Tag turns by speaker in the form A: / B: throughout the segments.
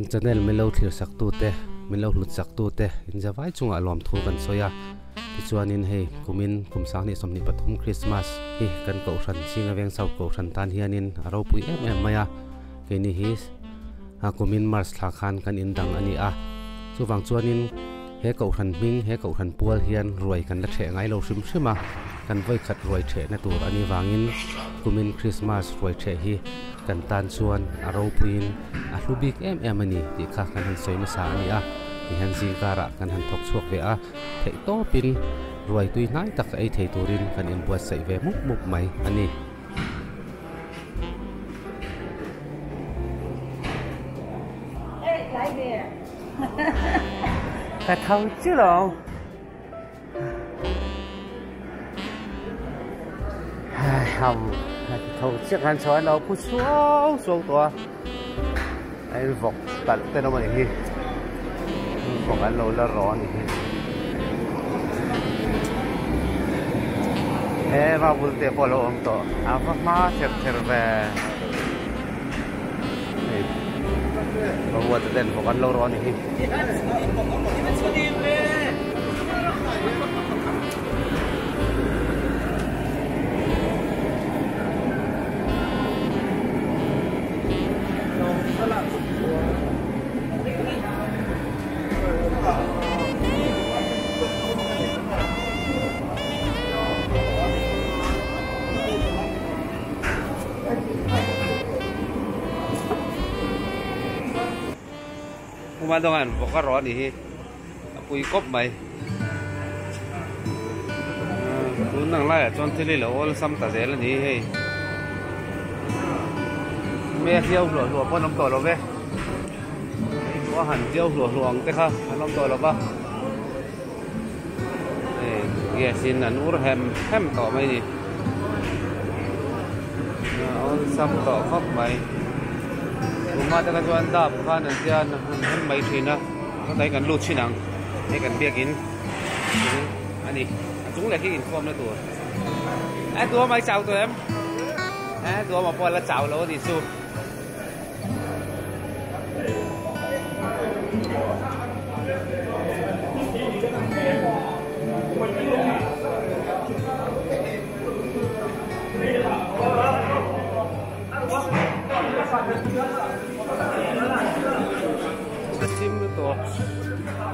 A: Kan channel min lo thlir sak tu te, min lo hlut sak tu te in zavai chungah lawmthu kan sawi a. Tichuanin hei kumin kum 2023 Christmas hi kan kohhran Singa Veng South kohhran tan hianin a ropui em em mai a. Keini hi kumin March thla khan kan indang a ni a. Chuvang chuanin he kohhran hming, he kohhran pual hian ruai kan la ṭheh ngai lo hrim hrim a. Kan vawikhat ruai ṭhehna tur a nih vangin kumin Christmas ruai ṭheh hi kan tan chuan a ropuiin a hlu bik em em a ni tih kha kan han sawi hmasa a ni a. Tihian zingkarah kan han thawk chhuak ve a, theih tawpin ruai tui hnai tak ei thei turin kan inbuatsaih ve mup mup mai a ni.
B: Ka tho chu lo. Hei tho chiah khan chho an lo phu suau suau tawh a, a in vawk talh te rawng a nih hi, vawk an lo la rawh a nih hi. He vau bul te pawh a lo awm tawh, a va hma ther ther ve. Hei Ruata ten vawk an lo rawh a nih hi. Huma dawng an vawk a rawh a nih hi a pui kawp mai tun ang laiah chuan thil hi lo awlsam ta zel a ni hei me hliau hluah hluah pawh an awm tawh lo ve a han hliau hluah hluah ang te kha an awm tawh lo va hei gas in an ur hem hem tawh mai a ni a awlsam tawh khawp mai tumah te kha chuan dap khan an tia an hem mai thin a heta hi kan lut thin ang hei kan biakin a ni a chung leh khi inkhawmna tur a duam ai chau tawh em a duam ah pawh a la chau lo a nih chu. Sim lutuk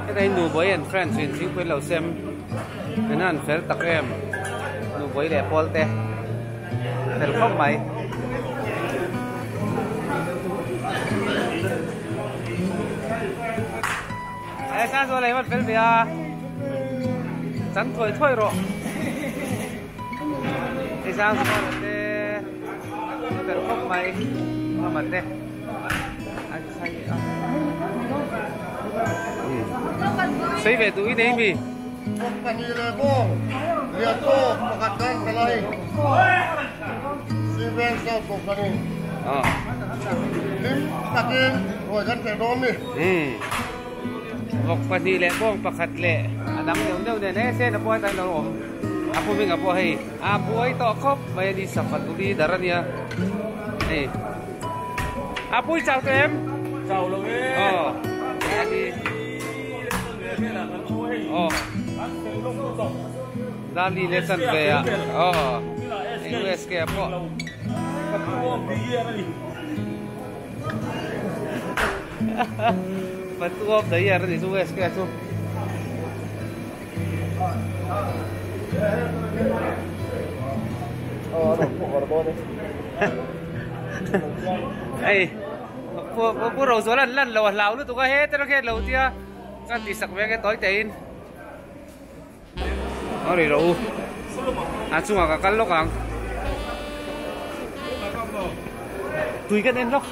B: heta hi Nubawih and friends in thingpui lo sem ena an fel tak em Nubawih leh pawl te. Fel khawp mai. E sang zual ei vat fel ve a. Chan thuai thuai rawh. Ei sang zual te fel khawp mai. Mama te. An khai a. Sei ve tu i nei mi.
C: Company leh bawng lian tawk pakhat kan pe lai Civil South Company hlim takin ruai kan pe dawn ni.
B: Vawk pahnih leh bawng pakhat leh a dang deuh deuh nen he sen a pawh hetlai lo awm a pu hming a pawh hei a buai tawh khawp mai a ni safat leader a nia hei a pui chau tawh em?
D: Chau lo e.
B: Aw a ni. Aw Dali leh chan ve a aw USK a pawh Patu of the year a ni chu USK chu Hei Pu Rozuala an lan lo a hlau lutuk a he te rawh lo tia. Kan tih sak ve nge tawi tein a ri rawh u a chungah ka kal lawk ang tui kan en lawk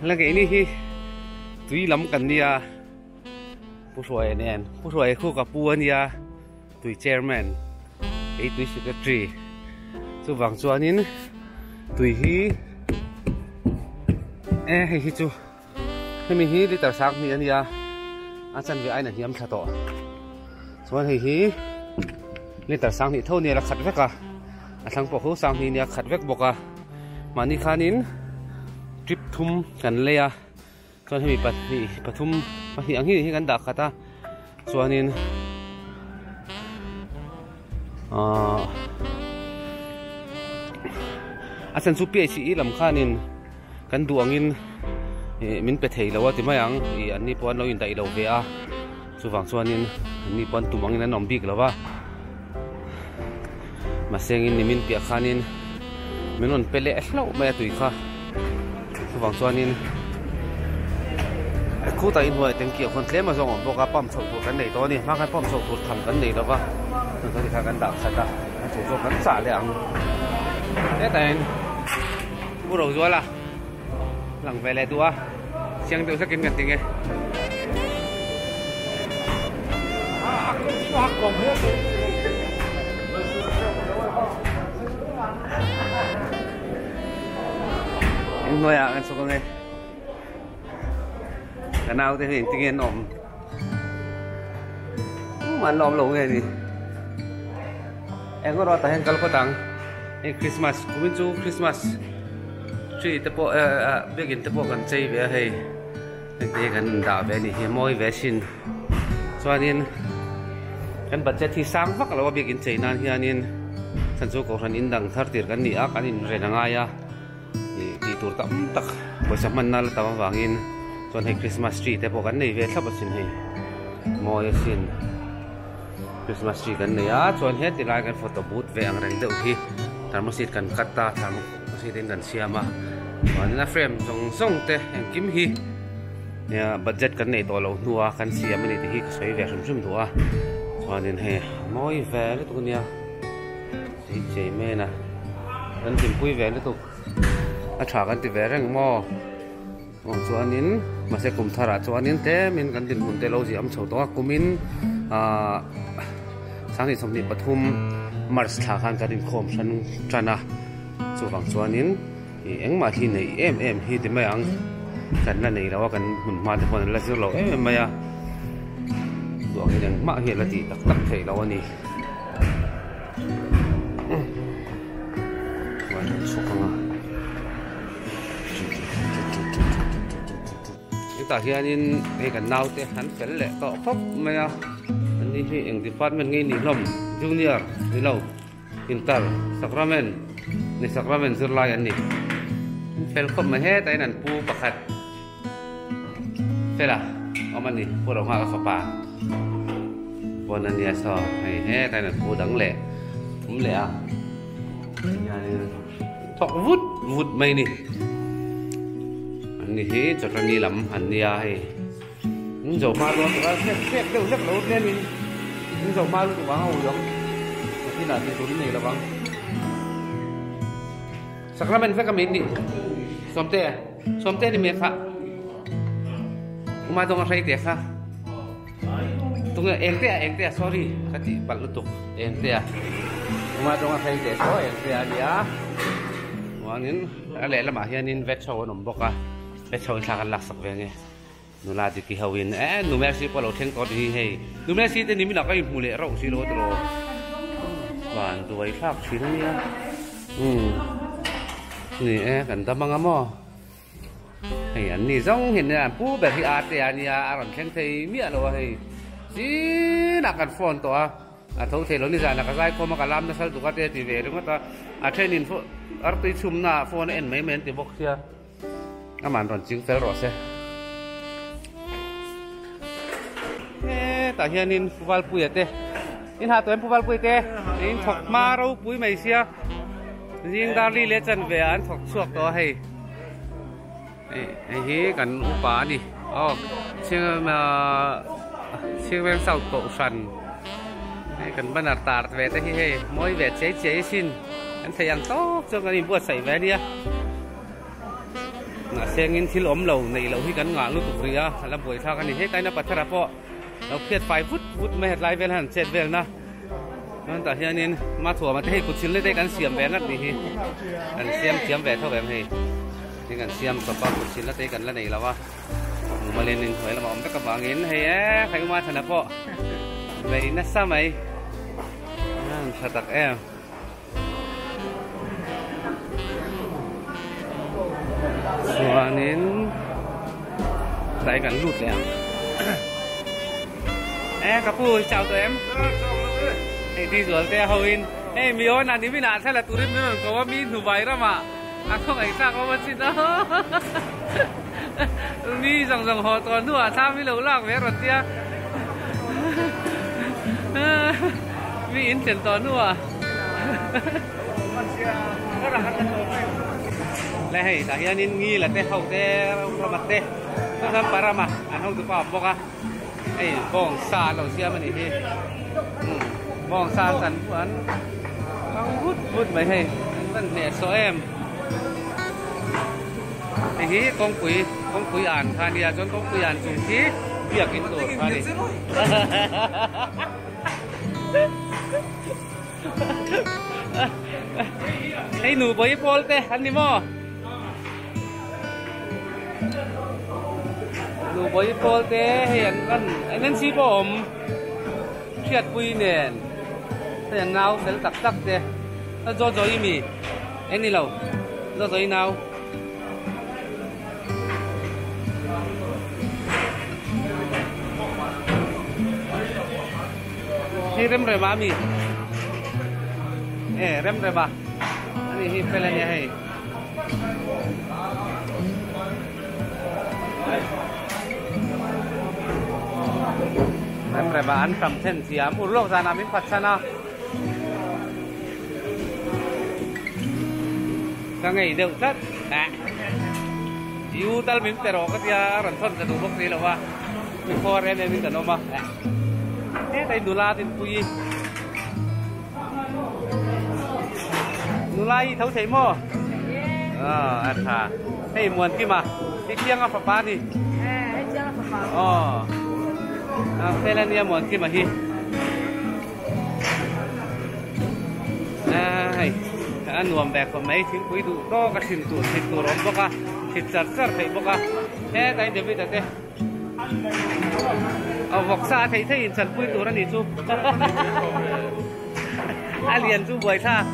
B: la ngei ni hi tui lam kan nia pu hruai nen pu hruai khu ka pu ania tui chairman ei tui secretary chuvang chuanin tui hi e hei hi chu hemi hi liter sang hnih ania a chanve aiin a hniam thla tawh chuan hei hi liter sang hnih tho nia la khat vek a a thlang pawh ho sang hnih nia khat vek bawk a mahni khanin. Trip thum kan lei a chuan hemi pahnih pathum pahnih ang hi hi kan dah khat a chuanin ahh a chhan chu PHE lam khanin kan duh angin ih min pe thei lo a ti mai ang ih an ni pawh an lo indaih lo ve a chuvang chuanin an ni pawh an tum angin an awm bik lo va mahse engin nimin piah khanin min rawn pe leh hlauh mai a tui kha chuvang chuanin khutah inhnuai tanky ah khuan tlem a zawng awm bawk a pump chhoh tur kan nei tawh a ni hma khan pump chhoh tur tham kan nei lova chuan tikhan kan dah khat a a chu zawk kan chah leh ang hetah hian pu Rozuala lang ve leh duh a chiang deuh zekin kan ti nge. Inhnuaiah kan chhuk ange ka naute hi engtin nge an awm tumah an la awm lo nge ni eng erawh tah hian kal phawt ang hei Christmas kumin chu Christmas tree te pawh eh ah biakin te pawh kan chei ve a hei hengte hi kan dah ve a nih hi a mawi ve asin chuanin kan budget hi sang vak lo a biakin chei nan hianin chhan chu kohhran in dang thar tir kan ni a kan inren a ngai a ih tih tur tam tak pawisa hmanna la tam avangin chuan hei Christmas tree te pawh kan nei ve thlap asin hei mawi asin. Christmas tree kan nei a chuan heti lai kan photo booth ve ang reng deuh hi thermoset kan cut a thermoset in kan siam a chuanin a frame zawng zawng te engkim hi nia budget kan nei tawh loh hnua kan siam a ni tih hi ka sawi ve hrim hrim duh a chuanin hei a mawi ve lutuk ania chei chei mai a na kan hlimpui ve lutuk a tha kan ti ve reng maw. Aw chuanin mahse kum tharah chuanin tlemin kan dinhmun te lo ziah awm chho tawh a kumin ahh sanghnih 23 march thla khan kan inkhawm hran tan a chuvang chuanin ih engmah hi neih em em hi ti mai ang kan la nei lo a kan hmun hma te pawh an la zir lo em em mai a duangin engmah hi a la tih tak tak theih loh a ni. Hetah hianin hei kan naute an fel leh tawh khawp mai a ani hi eng department nge nih hlawm junior ni lo inter sacrament ni sacrament zirlai an ni an fel khawp mai hetah hian an pu pakhat fela awm a ni pu Rohma ka fapa pawn a nia saw hei hetah hian an pu dang leh awm leh a hianin thawk vut vut mai a ni an ni hi chawhhlani lam an nia hei in zo hma dawn tura hrek hrek deuh hlek lo tlemin in zo hma lutuk ang a ui ang nakinah tih tur in nei lovang sacrament vek a min nih sawmte sawmte ni mek kha uma dawng a hrei teh kha. Tunge engte a engte a sorry ka tih palh lutuk engte a uma dawnga hrei teh saw engte a nia chuanin a lehlamah hianin veg ho an awm bawk a veg ho in thla kan laksak ve nge nula diki ho in eh nu mercy pawh a lo thleng tawh a ni hi hei nu mercy te nimin ah ka inhmu leh rauh si lo tiraw van duai thlak thin a nia umm ni e kan dam anga maw. Hei an ni zawng hian an pu ber hi a te a nia a rawn thleng thei miah lo a hei chinah kan phone tawh a a tho thei lo ni zan ah ka zai khawm a ka lam nasa lutuk a te a ti ve ringawt a a thenin artui chhumna ah phone a en mai mai an ti bawk sia aman rawn ching fel rawh se hetah hianin Valpuia te in hah tawh em Pu Valpuia te in thawk hma ropui mai sia zing dar li leh chanve ah an thawk chhuak tawh a hei. Hei hi kan upa a ni aw Chhingveng South Kohhran hei kan banner tar ve te hi hei mawi ve chei chei sin kan thei ang tawk chuan kan inbuatsaih ve a nia mahse engin thil awm lo neih loh hi kan ngah lutuk rih a a la buaithlak a ni hetlai na pathar ah pawh lo phiat fai vut vut mai hetlai vel hian an chet vel na. Chuan tah hianin Mathuama te hei kutsil te kan siam ve ngat nih hi kan siam thiam ve tho em hei tin kan siam chawp a kutsil te kan la nei lo a mumalin in hnuai lamah awm vek avangin hei e hei uma thana pawh bei nasa mai an tha tak em. Chuanin tlai kan lut leh ang. E ka pu i chau tawh em? Hei diesel te a ho in hei mi awn ah nimin ah thla la turin min rawn ko a mi hnuvai ramah a khawngaih tlak awm a chin a mi zawng zawng haw tawh hnuah thla mi lo lak ve rawn tia mi in thlen tawh hnuah le hei tah hianin ngila te ho te rama te chuan parama an hotu pa awm bawk a hei bawng sa an lo siam a nih hi bawng sa an an ang vut vut mai hei an van hneh sawh em hei hi kawngpui kawngpui an kha a nia chuan kawngpui an chung khi biakin tur kha a ni. Hei nu bawi pawl te an ni maw? Nu bawi pawl te hei an kan NNC pawh a awm hriatpui nen hei an nau fel tak tak te a zaw zawi mi eng ni lo zaw zawi nau. Hei rem rem a mi e rem rem a ani hi fel ania hei rem rem a an tam then thiam urlawk zanah min phatsan a ka ngei deuh tlat eh u tal min pe rawh ka tia rawn thawn ka duh bawk si lo a mi khawr em em in kan awm a hetlai nula dinpui nula hi tho thei maw a tha hei muan kima hei chianga fapa a ni aw a fel ania muan kima hi. Hei a nuam ve khawp mai thingpui duh tawk a hrim tur thlit tur a awm bawk a thlit char char theih bawk a hetlai David a te a vawksa a theih theih in chanpui tur a nih chu a lian chu buai thlak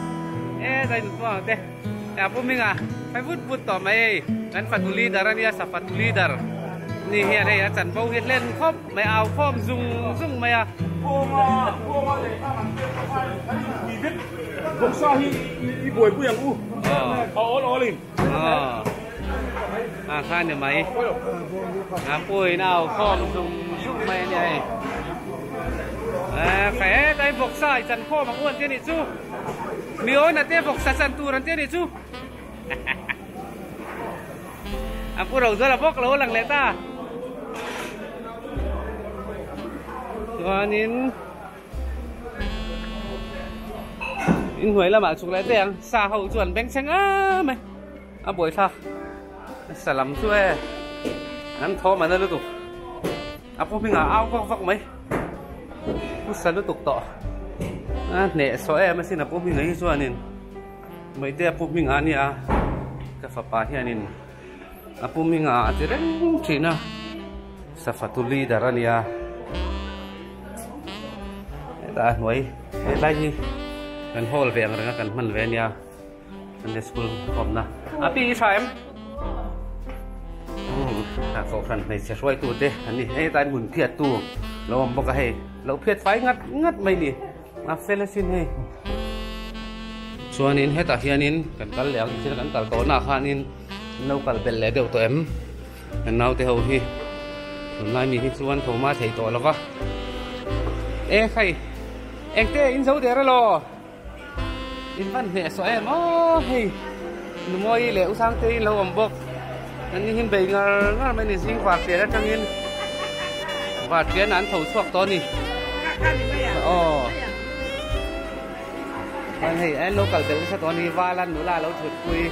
B: hetlai nuthuang ang te a pu hming a fai vut vut tawh mai hei kan fanu leader a nia safatu leader ni hian hei a chanvo hi hlen khawp. Mai au khawm zung zung mai a.
D: Vawksa hi i buaipui ang u. A awl awl in.
B: A kha ni mai. A puiin a au khawm zung zung mai a ni hei. A kha hetlai vawksa i chan khawm ang u an ti a nih chu. Mi awna te vawksa chan tur an ti a nih chu. A pu ro zual a bawk lo lang leh ta. Chuanin in hnuai lamah chhuk leh teh ang sa ho chu an beng chheng em mai a buai thlak sa lam chu e an thawm an na lutuk a pu hmingah au vak vak mai pu sa lutuk tawh a hneh sawh em asin a pu hmingah hi chuanin. Maite a pu hmingah a nia ka fapa hianin a pu hmingah a ti reng thin a safatu leader a nia hetah a hnuai helai hi kan hall ve ang reng a kan hman ve a nia Sunday school awmna a pi i tha em a kohhran hmeichhe hruaitu te an ni hei hetah hmun phiattu lo awm bawk a hei lo phiat fai ngat ngat mai ni. A fel asin hei. Chuanin hetah hianin kan kal leh ang thil kan kal tawhnaah khanin an lo kal belh leh deuh tawh em. Kan naute ho hi tunlai mi hi chuan tho hma thei tawh lova. E khai engte in zo der elaw in van hneh sawh em aw hei Numawi leh Usangte in lo awm bawk. An ni hin bei ngar ngar mai ni zing var pian atangin var pian an tho chhuak tawh a ni. Aw. Chuan hei an lo kal tel nasa tawh a ni val a nula lo thut pui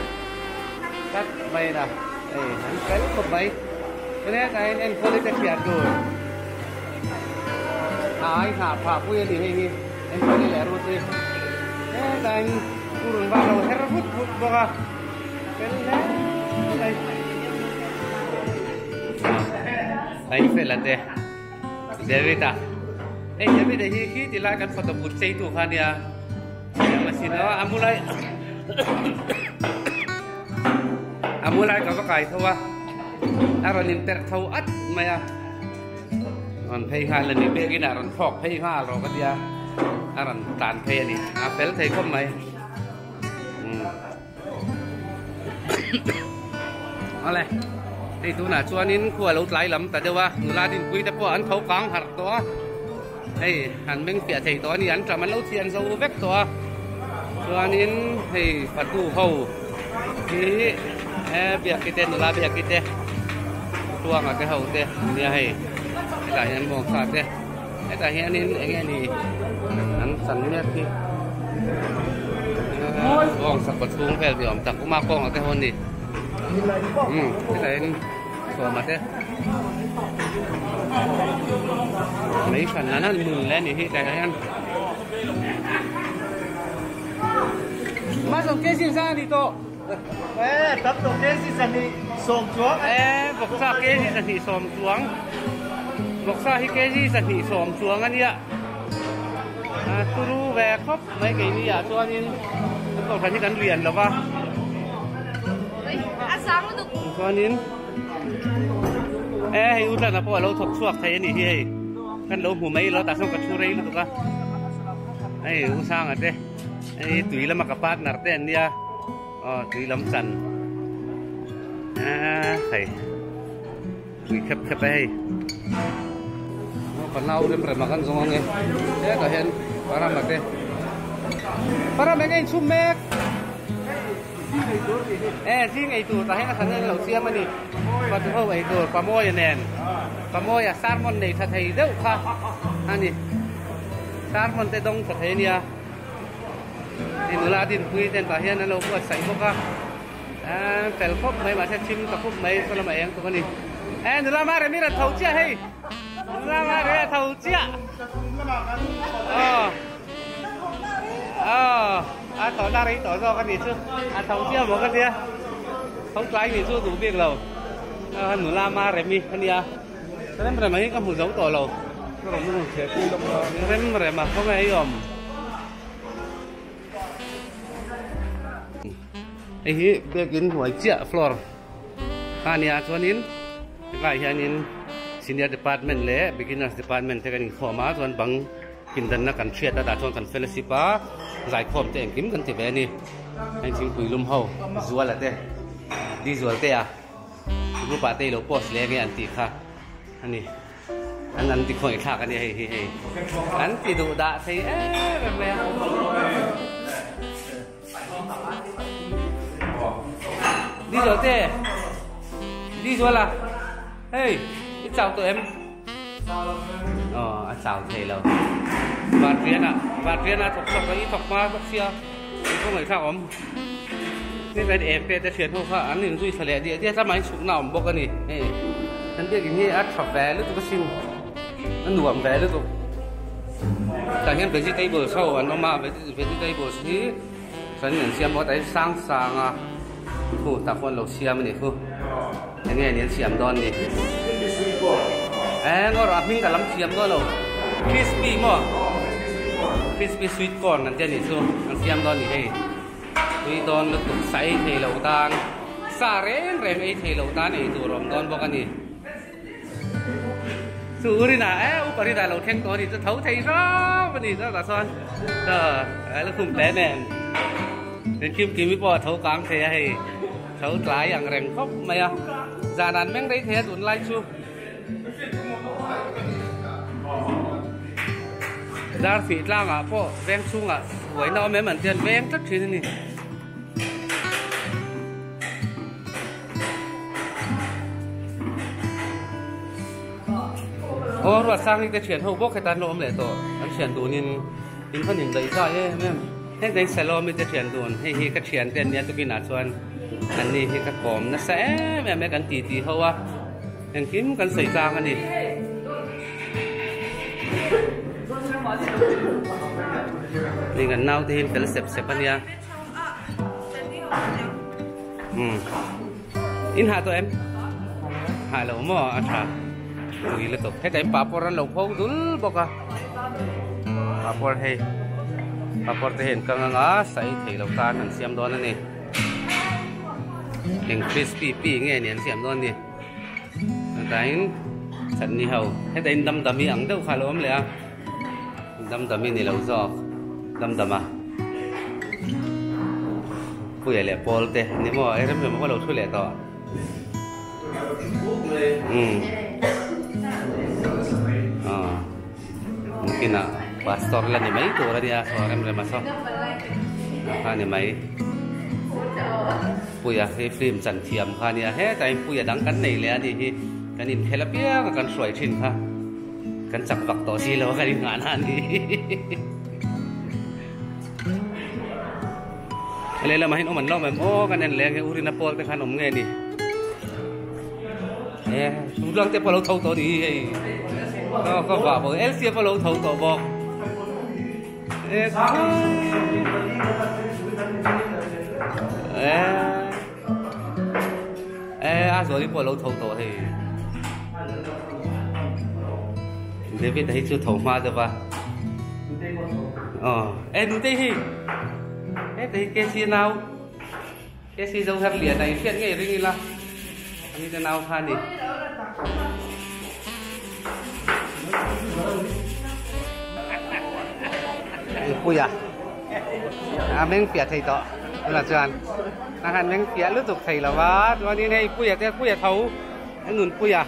B: tlat mai a hei an fel khawp mai. Chuan hetah hian enkawl hi te hriat tur a ai nghah phah pui a ni hei hi enkawl hi leh rut hi. Hetah hian urun var lo her vut vut bawk a. Fel hle mai. Ai fel a te. David a. Hei David a hi khi ti lai kan photo booth chei tu kha nia. Siam a sin a amulai. A mu lai ka va kai tho a, a rawn inperh tho at mai a, rawn phei nghal a ni, biakin ah rawn thlawk phei nghal rawh ka tia, a rawn tlan phei a ni, a fel thei khawp mai. Umm. Awle, hei tunah chuanin khua lo tlai lam ta deuh a, nula dinpui te pawh an tho kang harh tawh a, hei an meng fiah thei tawh a ni, an ṭam an lo thian zo vek tawh a, chuanin hei fatu ho hi he biakki te nula biakki te tuanga te ho te nia hei hetah hian bawngsa te hetah hianin eng nge ni an chan mek hi bawngsa kaw chhung vel ni awm tak uma kawnga te ho a ni umm hetah hian sawma te mei hran an han mun leh a nih hi tlaiah hian Vawksa kg 2 sawm chuang Vawksa hi kg 2 sawm chuang a nia turu ve khawp mai keini ah chuanin kan kohhran hi kan lian lo va chuanin e hei u tlana pawh a lo thawk chhuak thei a nih hi hei kan lo hmu mai lo tah sawn ka thu rei lutuk a hei u sanga te hei tui lama ka partner te an nia aw tui lam chan a hei tui khep khep a hei ka nau rem rem a kan zawng ang e hetah hian parama te parama eng a inchhum mek. E zing ei tur tah hian a thlan lo siam a ni pa chu ho ei tur pa mawia nen pa mawia sermon nei tha thei deuh kha a ni sermon te dawng tha thei a nia hei nula dinpui ten tah hian an lo buatsaih bawk a eh fel khawp mai mahse thim ta khup mai saw lamah eng tuk a ni eh nula ma remi rawn tho chiah hei nula ma remi a tho chiah aw. Aw a tawh na rei tawh zawk a nih chu a tho chiah maw ka tia tho tlai nih chu duh bik lo a nula ma remi a nia rem rem ah hi ka hmu zo tawh lo rem rem ah khawnge hei awm hei hi biakin hnuai chiah floor kha a nia chuanin helaiah hianin senior department leh beginners department te kan inkhawm a chuan bang. Pindanna kan hriat a dah chuan kan fellowship a zaikhawm te engkim kan ti ve a ni. Heng thingpui lum ho Zuala te Di Zualte a group ah te ilo post leh nge an tih kha a ni. An an ti khawngaih thlak a ni hei hi hei. An ti duh dah thei em em mai a. Di Zualte Di Zuala hei i chau tawh em? Aw a chau thei lo. Vartian ah Vartian ah thawk chhuak i thawk hma bawk sia i khaw ngaihthlak awm. Hei kan em pek te thian ho kha an inzui thla leh diah diah tlama in chhukna awm bawk a ni. Hei kan biakin hi a tha ve lutuk asin a nuam ve lutuk. Tah hian vegetables ho an awm a vegetables hi kan an siam bawk a tah hian sang sang a khu tah khuan lo siam a nih khu. Enge ni an siam dawn ni? Eng aw rawh a hming ka lam thiam dawn lo. Crispy maw? Crispy sweet corn an ti a nih chu an siam dawn ni hei. Tui dawn lutuk sa ei thei lo tan sa reng reng ei thei lo tan ei tur awm dawn bawk a ni. Chu Urina e upa Rina lo thleng tawh a ni chu tho thei hram a ni chuan tah chuan a la khum hle nen. Engkim kimi pawh a tho kang thei a hei. Tho tlai ang reng khawp mai a, zan an meng rei thei a tunlai chu. Dar fih tlangah pawh veng chhungah buaina awm em an ti an veng tlat thin a ni. Aw ruat sang hi te thian ho bawk heta an lo awm leh tawh an thian dunin in khawn in daih zai em em. Heng deng Salomi te thian dun hei hi ka thian te an nia tukin ah chuan an ni hi ka kawm nasa em em e kan ti ti ho a engkim kan sawi tlang a ni. Ni kan nau te hi fel sep sep a nia. Um in ha tawh em? Ha lo maw a tha tui lutuk heta in papawr an lo pho dul bawk a. Papawr hei papawr te hian kang anga sai thei lo tan an siam dawn a ni. Eng crispy pi nge ni an siam dawn ni. Tain chutney ho heta in damdami ang deuh kha a lo awm leh a damdami ni lo zawk damdama puia leh pawl te ni maw ei rem rem a lo thu leh tawh umm aw nakinah pastor la ni mai tur a nia saw rem rem a saw kha ni mai. Puia hi film chan thiam kha ania hetah hian Puia dang kan nei leh a nih hi kan inkhel apiang a kan hruai thin kha kan chak vak tawh si lo a kan innghah na a ni a lehlamah hian awm an lawm em aw kan en leh ang e Urina pawl te khan awm nge ni e Tluang te pawh a lo tho tawh a ni hi hei ka vah bawk Elsie pawh a lo tho tawh bawk. E a zawi pawh lo tho tawh hei David a hi chu tho hma deuh a aw e nute hi heta hi KC nau KC zo her lian a inhriat ngei ring ila ani te nau kha ni. Puia a meng piah thei tawh tunah chuan a han meng piah lutuk thei lo va chuanin hei puia te puia tho a nun puia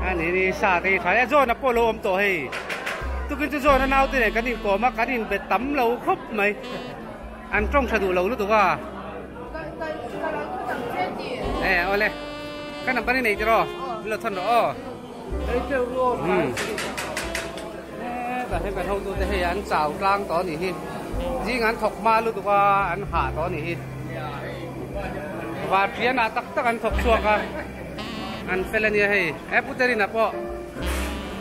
B: a ni ni sa te hi tha e John a pawh lo awm tawh hei tukin chu John a naute nen kan inkawm a kan inbe tam lo khawp mai. An tawng tha duh lo lutuk a. E awle ka number i nei tiraw min lo thawn rawh aw. Um hetah hian kan hotute hei an chau tlang tawh a nih hi zing an thawk hma lutuk a an hah tawh a nih hi varṭianah tak tak an thawk chhuak a an fel a nia hei e pu Terina pawh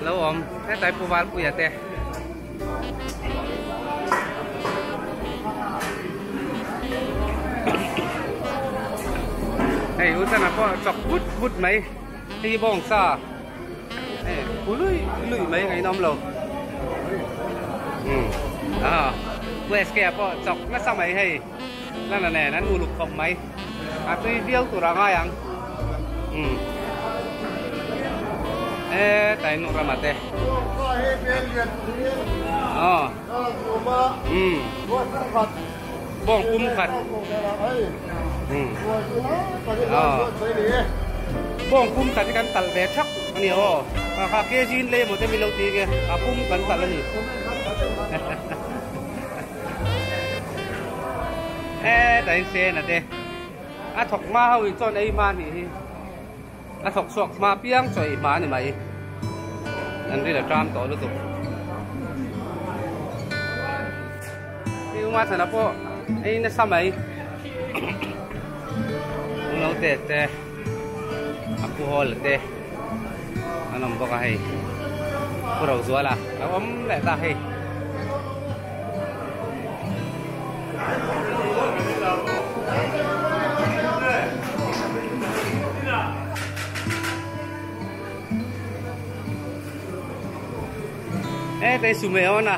B: lo awm hetah hi pu Valpuia te. Hei u chana pawh chawk vut vut mai hei bawng sa hei pu lui lui mai ngaih nawm lo a pu SK a pawh chawk nasa mai hei lana nen an uluk khawp mai a tui viau tur a ngai ang um e tai nu rama te bawng pum khat bawng pum khat hi kan talh ve thak a ni aw kha kg in lei emaw te min lo ti nge a pum kan talh a ni e tain sen a te a thawk hma ho in chuan ei hma a nih hi. A thawk chhuak hma piang chaw ei hma a ni mai. An ril a ṭam tawh lutuk. Hei uma chhana pawh ei nasa mai. Lo te te a pu hawl te an awm bawk a hei. Pu Rozuala a awm leh ta hei. Hei sume awn a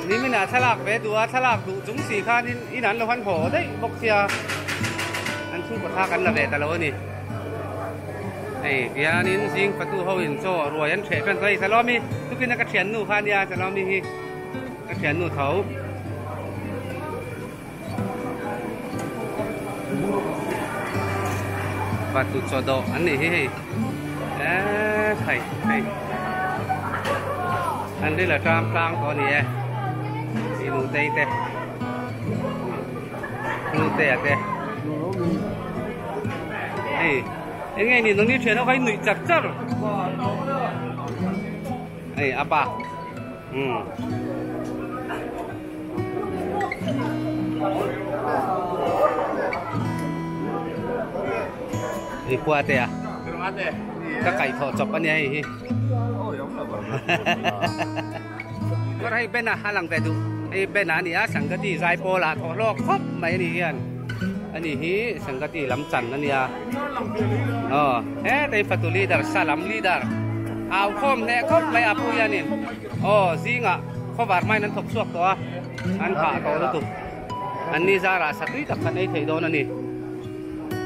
B: nimin ah thlalak ve duh a thlalak duh chung si khanin in an lo han haw daih bawk sia an chhungkaw thla kan la ve ta lo a ni hei tihianin zing fatu ho in chaw ruai an hreh tan hei Salawmi tukin a ka thiannu kha ania Salawmi hi. Ka thiannu tho. Batu chaw dawh an nih hi hei. Eee thei hei. An ril a tram tlang tawh a ni e. I nutei te. Nutea te. Hei eng nge ni nangni thian ho kha i nuih char char. Hei apa. Um. Ni khua te a. Ka kai tho chop ania hei hi. Kawr hei Ben a halang ve duh. Hei Ben a ni a Sangati zai pawl ah thaw hlawk khawp mai ani hian. Ani hi Sangati lam chan ania. Aw hetei fatu leader salam leader au khawm hleh khawp mai a pu hianin aw zingah khawvar hmain an thawk chhuak tawh a an hah tawh lutuk an ni zarah sa tui tak kan ei thei dawn a ni.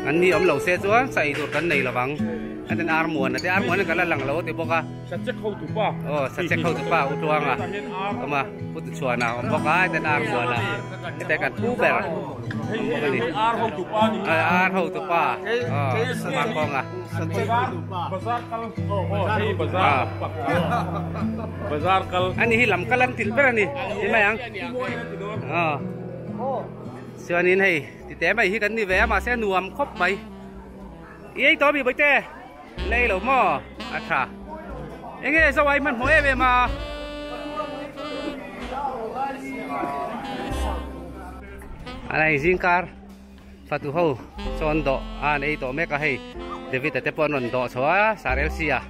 B: An ni awm lo se chuan sa ei tur kan nei lovang. A ten ar muan a te ar muan in kan la lang lo a ti bawk a.
D: Sachek hotu pa.
B: Aw sachek hotu pa u tluanga awm a pu tuchhuana awm bawk a heten ar muan a hete kan pu ber awm bawk a ni.
D: Ar hotu pa ni.
B: Ar hotu pa aw Sumakawnga.
D: Bazar kal aw hei bazar bazar kal.
B: Ani hi lam kal an til ber a ni ti mai ang. Aw chuanin hei tite mai hi kan ni ve a mahse nuam khawp mai. I ei tawh mi bawihte la ei lo maw a tha enge zo ai hmanhmawh em em a. A nei zingkar fatu ho chuan dawh a an ei tawh mek a hei David a te pawh an rawn dawh chho a sar LC a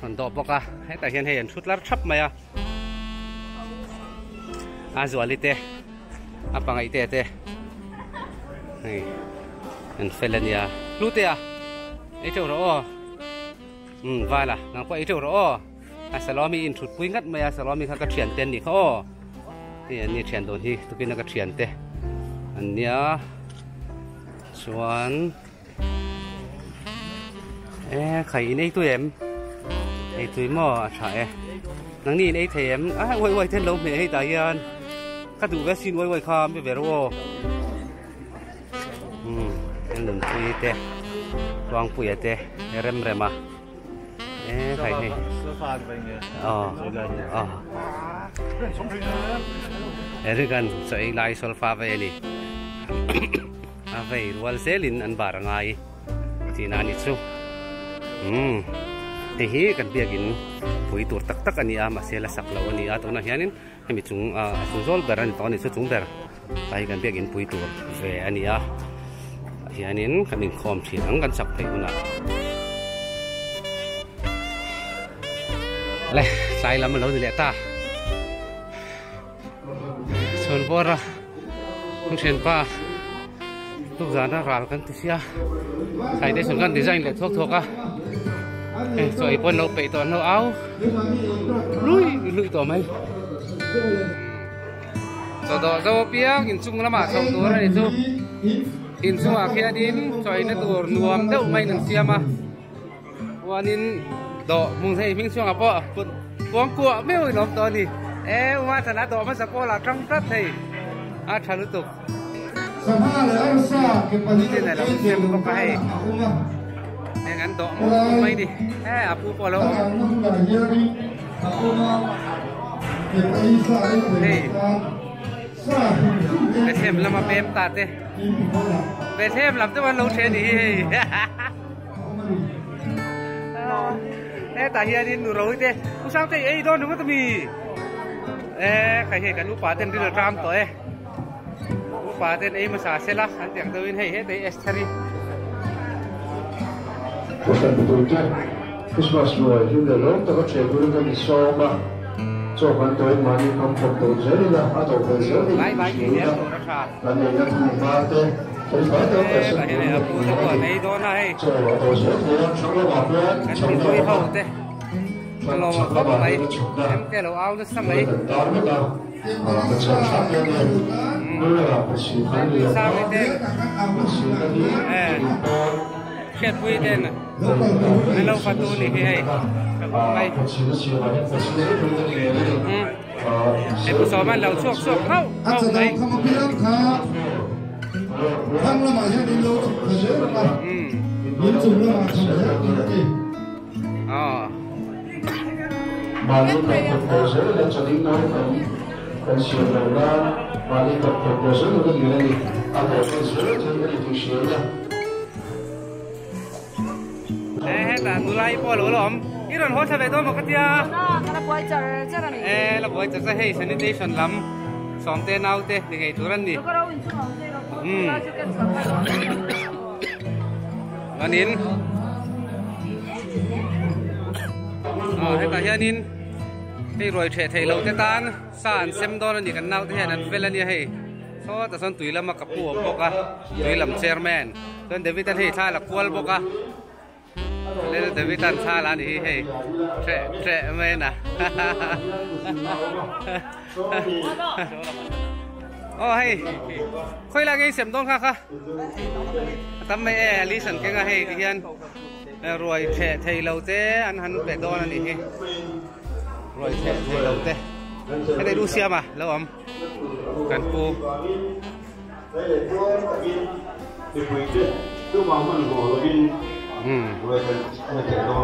B: rawn dawh bawk a hetah hian hei an thut lar thap mai a a zuali te a pangaih te te hei an fel ania hlute a ei teuh rawh aw um vala nang pawh ei teuh rawh aw a salawmi in thut pui ngat mai a salawmi kha ka thian te an nih kha aw hei an ni thian dawn hi tukin a ka thian te an nia chuan e khai in ei tui em ei tui maw a tha e nangni in ei thei em a uai uai then lo hmeh hei tah hian ka duh ve sin uai uai kha mi ve rawh aw um en nunpui te tuangpuia te rem rem a e khai hei aw aw eric-a'n chaw ei lai solfa vei a ni. A vei rual zelin an bar a ngai tihna a ni chu. Umm hei hi kan biakin pui tur tak tak a ni a mahse la sak loh a ni a tunah hianin hemi chung a chung zawl ber a ni tawh a ni chu chung ber ah hi kan biakin pui tur ve a ni a tah hianin kan inkhawm thin ang kan sak theih hunah. Le tlai lam a lo ni leh ta. Chhuan bawr a kan thianpa tukzana ral kan ti sia thlai te sawn kan design leh thuak thuak a hei chaw ei pawn lo peih tawh an lo au lui lui tawh mai chaw dawh zo apiang inchung lamah chho tur a ni chu inchungah khianin chaw eina tur nuam deuh maiin an siam a. Chuanin dawh hmung hei hming chhuangah pawh kut kuang kuah meuh in awm tawh a ni. E uma thana dawh hmasa pawh lah tang tlat thei a tha lutuk. Tin a lo sem bawk a hei. Heng an dawh mawp mai ni. E a pu pawh a lo awm. Hei Bethlehem lama pem ta te. Bethlehem lam te pawh an lo then hi hei. Hetah hianin nu ro te u sang te ei dawn ringawt ami e khai hei kan upa ten ril a tram tawh e upa ten ei hmasa sela an ti ang deuhin hei hetah hi Esther-i.
E: Kohhran mipuite Christmas ruai hlim leh lawm taka ṭhian turin kan insawm a, chaw kan tawi mahni kham khawp tawh zel ila a tawh fel zel thei tih hria ila kan neihna hmunhma te felfai taka kalsan turin kan inhmu a ni. Chaw a tawh zel thei a, thlang lamah hian chhawmna a awm a, thlang chhak lamah hian a chhawmna hmul kan tar mek a, ka chhiar hram dawn e. Hmul lamah Pasi kan lian a, Pasi ka hi chutih pawn
B: Hriatpui ten an lo fatu ni hi hei ka khawp mai. Hei pu Sawma an lo chhuak chhuak nghauh nghauh mai. Aw. E hetah nula hi pawh a lo la awm. I rawn haw thla ve dawn maw ka tia?
F: Ka la buai char char a ni.
B: E la buai char char hei sanitation lam sawmte naute ni ngei tur an ni. Umm. Chuanin aw hetah hianin hei ruai ṭheh theih loh te tan sa an sem dawn a ni kan naute hian an fel a nia hei. Sawtah sawn tui lama ka pu awm bawk a, tui lam chairman. Chuan David an hei thla la kual bawk a, Lel David an thla la a ni hi hei hreh hreh mai a na. Aw hei khawi lai nge i sem dawn kha kha a tam mai e a list an keng a hei ti hian ruai theh thei lo te an han pe dawn a nih hi ruai theh thei lo te heti lu siam a lo awm kan pu.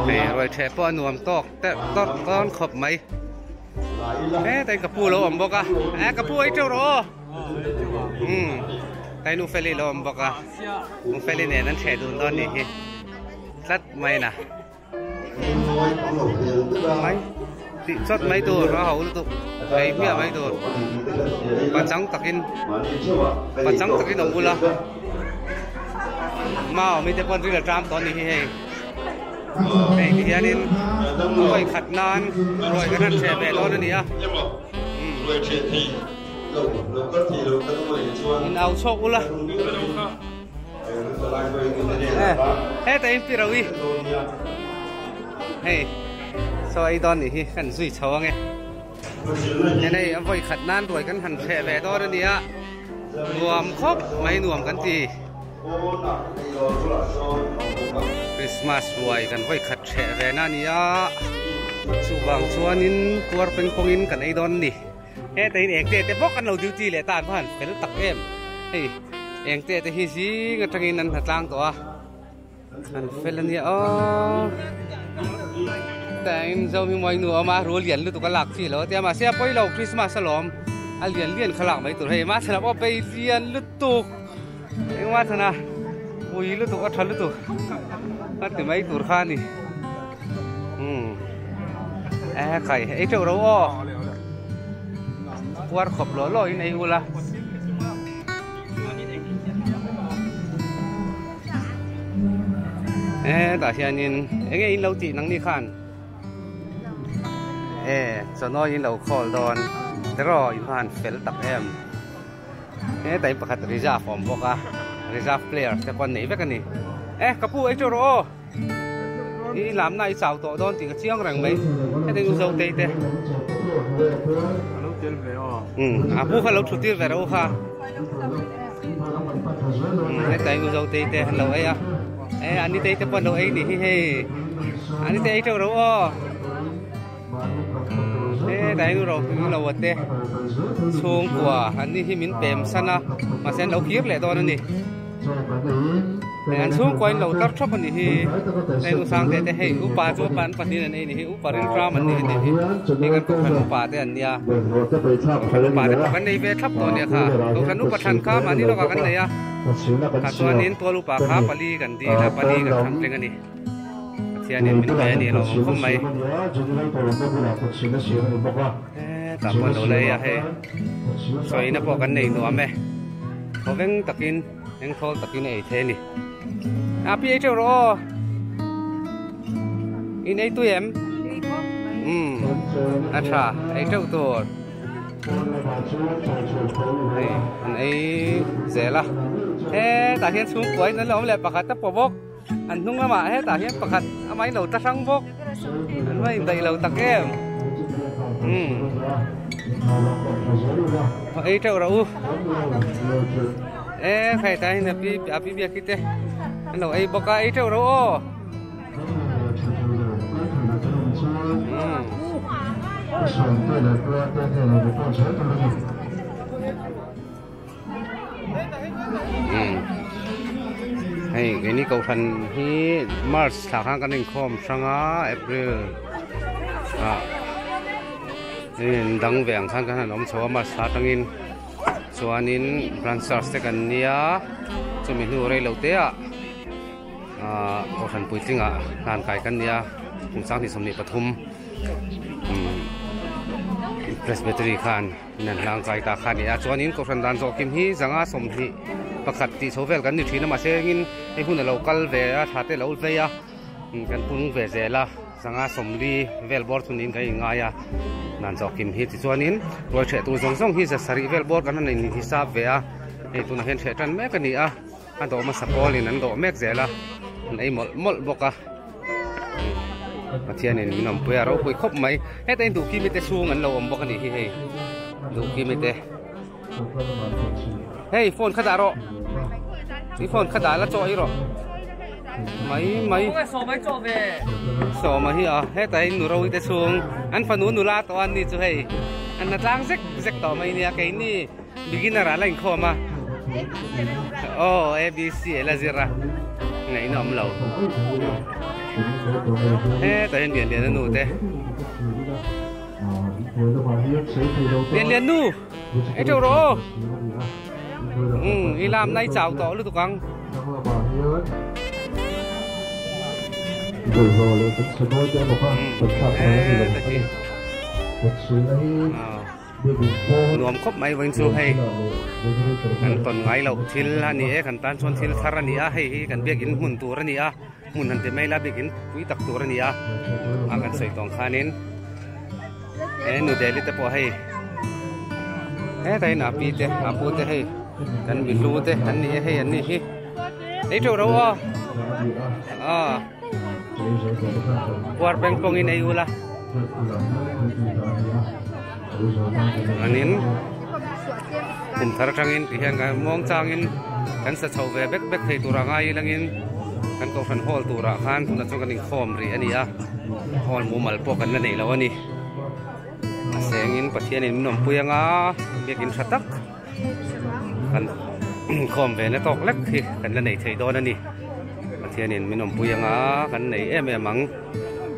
B: Hei ruai theh pawh a nuam tawk tawk dawn khawp mai. He ka pu lo awm bawk a e ka pu ei teuh rawh aw umm kai nu feli lo awm bawk a nu feli nen an hreh dun dawn nih hi tlat mai na mai tih chawt mai tur a ho lutuk ei hmiah mai tur pachang takin pachang takin awm ula mau mi te pawn ril a tram tawh a nih hi hei. Hei ti hianin ruai khat nan ruai kan han hreh ve dawn a ni a. In au chhuak ula. Heta in pi ro i. Hei saw ei dawn nih hi kan zui chho ange. Hei a vawi khat nan ruai kan han hreh ve dawn a ni a. Nuam khawp mai nuam kan ti. Christmas ruai kan vawi khat hreh ve na a ni a, chuvang chuanin kuar peng pawngin kan ei dawn a ni. Heta in eng te te bawk an lo duty leh ta an va han fel tak em. Hei eng te te hi zing atangin an hna tlang tawh a, an fel a nia aw. Tain zo hi mawi nu a awm a, rul lian lutuk a lak chi lo a tia mahse a pawi lo Christmas alawm a lian lian kha lak mai tur hei mahse lam aw bei lian lutuk. Engmah thana pui lutuk a tha lutuk a ti mai tur kha a ni umm e khai ei teuh ro aw puar khawp lawh lawh in ei ula e tah hianin enge in lo tih nang ni khan e chawnawi in lo khawl dawn teraw in hman fel tak em. Hetlai pakhat reserve a awm bawk a reserve player te pawh an nei vek a ni e ka pu ei teuh rawh aw i lamna i chau tawh dawn tih ka chiang reng mai heti u zotei te a pu kha lo thu tir ve rawh u kha hetlai u zotei te an lo ei a e ani tei te pawh an lo ei ni hi hei ani te ei teuh rawh aw. Hetlai nu ro lo a te chhungkua an ni hi min pem san a mahse an lo kir leh dawn a ni an chhungkua in lo tar thap a ni hi hei nu sang te te hei upa chu upa an pahnih an ei ni hi upa rilram an ni a ni hi hei kan kohhran upa te an nia kohhran upa te pawh kan nei ve thlap tawh a nia kha kohhran upa thlan kha mahni lawkah kan nei a tah chuanin tual upa kha pali kan dil a pali kan thlang tling a ni. Pathianin min pe a ni lo ang khawp mai. Hetah pawh lo la ei a hei sawina pawh kan nei nuam e. Thawveng takin engthawl takin a ei thei a ni. A pi ei teuh rawh aw. In ei tui em? Umm a tha ei teuh tur. Hei an ei zel a. Hetah hian chhungkuain an lo awm leh pakhat a pawh bawk. An hnung lamah hetah hian pakhat amah in lo ta hrang bawk an va indaih lo tak em umm ei teuh rawh u e khai hetah hian a pi a pi biaki te an lo ei bawk a ei teuh rawh aw umm. Hei keini kohhran hi march thla khan kan inkhawm hrang a april ah in dang ve ang khan kan han awm chho a march thla atangin chuanin branch te kan nia chumi hnu rei lo te ah ah kohhran puitling ah hlan kai kan nia kum sanghnih 23 presbytery khan. Nan hlang kai ta kha a ni a chuanin kohhran dan zawh kim hi zanga 21 tih chho vel kan ni thin a mahse engin hei hun a lo kal ve a thla te a lo vei a kan pung ve zel a zanga 40 vel bawr chu niin kan inngai a dan zawh kim hi tichuanin ruai hreh tur zawng zawng hi za sarih vel bawr kan han inhisap ve a hei tunah hian hreh tan mek a ni a a dawh hmasa pawlin an dawh mek zel a an ei mawlh mawlh bawk a Pathianin min awmpui a ropui khawp mai heta in duhkimi te chhung an lo awm bawk a nih hi hei duhkimi te. Hei phone kha dah rawh. I phone kha dah la chaw ei rawh. Mai mai. Sawma hi a hetah hian nu ro te chhung an fanu nula tawh an ni chu hei an la tlang zek zek tawh mai nia keini beginner ah la inkhawm a aw abc a la zir a ngaihna awm lo hetah hian lian lian a nu te lian lian nu ei teuh rawh aw umm i lam nai chau tawh lutuk ang. Nuam khawp mai vawiin chu hei kan tawn ngai loh thil a ni e kan tan chuan thil thar a ni a hei hi kan biakin hmun tur a ni a hmun han ti mai la biakin pui tak tur a ni a a kan sawi tawng khanin he nu Delhi te pawh hei hetah hian a pi te a pu te hei kan mi hlu te an ni e hei an ni hi ei teuh ro aw ah puar peng pawngin ei ula anin kum thar atangin ti hian kan muang changin kan sa chho ve bek bek thei tur a ngai ilangin kan kohhran hall turah khan tunah chuan kan inkhawm rih a ni a hall mumal pawh kan la nei lo a ni a sengin Pathianin min awmpui anga biakin tha tak kan inkhawm ve na tawk lek hi kan la nei thei dawn a ni Pathianin min awmpui anga kan nei em em ang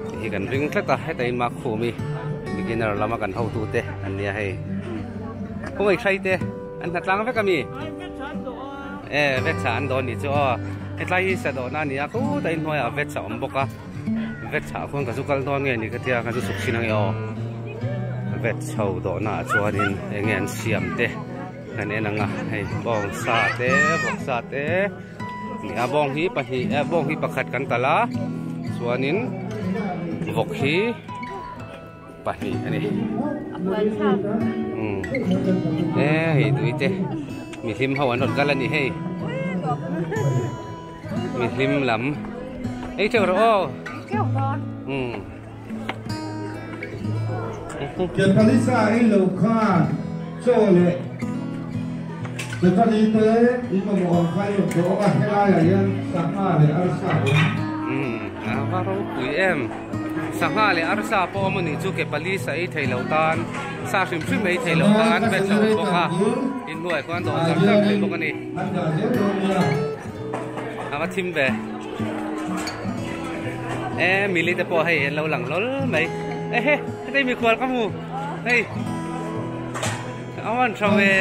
B: tih hi kan ring tlat a heta in mak khum hi beginner lama kan hotu te an nia hei khawngaih hrai te an hna tlang vek ami e vet sa an dawn ni chu aw hetlai hi sa dawhna a ni a khutah in hnuaiah vet sa awm bawk a vet chhah khuan ka zu kal dawn nge ni ka tia ka zu chhuk thin ange aw vet chho dawhna ah chuanin enge an siam te kan en ang a hei bawng sa te vawk sa te a bawng hi pahnih eh bawng hi pakhat kan talh a chuanin vawk hi pahnih a ni umm e hei tui te mihlim ho an rawn kal a ni hei mihlim lam ei teuh rawh aw umm
E: Kepalisa ei lo khan chaw leh Kepali te in mamawh ang kha i rawn dawng a, helaiah hian sangha leh arsa a awm.
B: Umm a va ropui em. Sangha leh arsa pawh awm a nih chu Kepalisa ei thei lo tan sa hrim hrim ei thei lo tan veg a awm bawk a, inhnuai khuan dawh char char thei bawk a ni. A va thim ve. E mili te pawh hei an lo lang hlawl mai ehe hetei mikhual ka hmu hei a van tha ve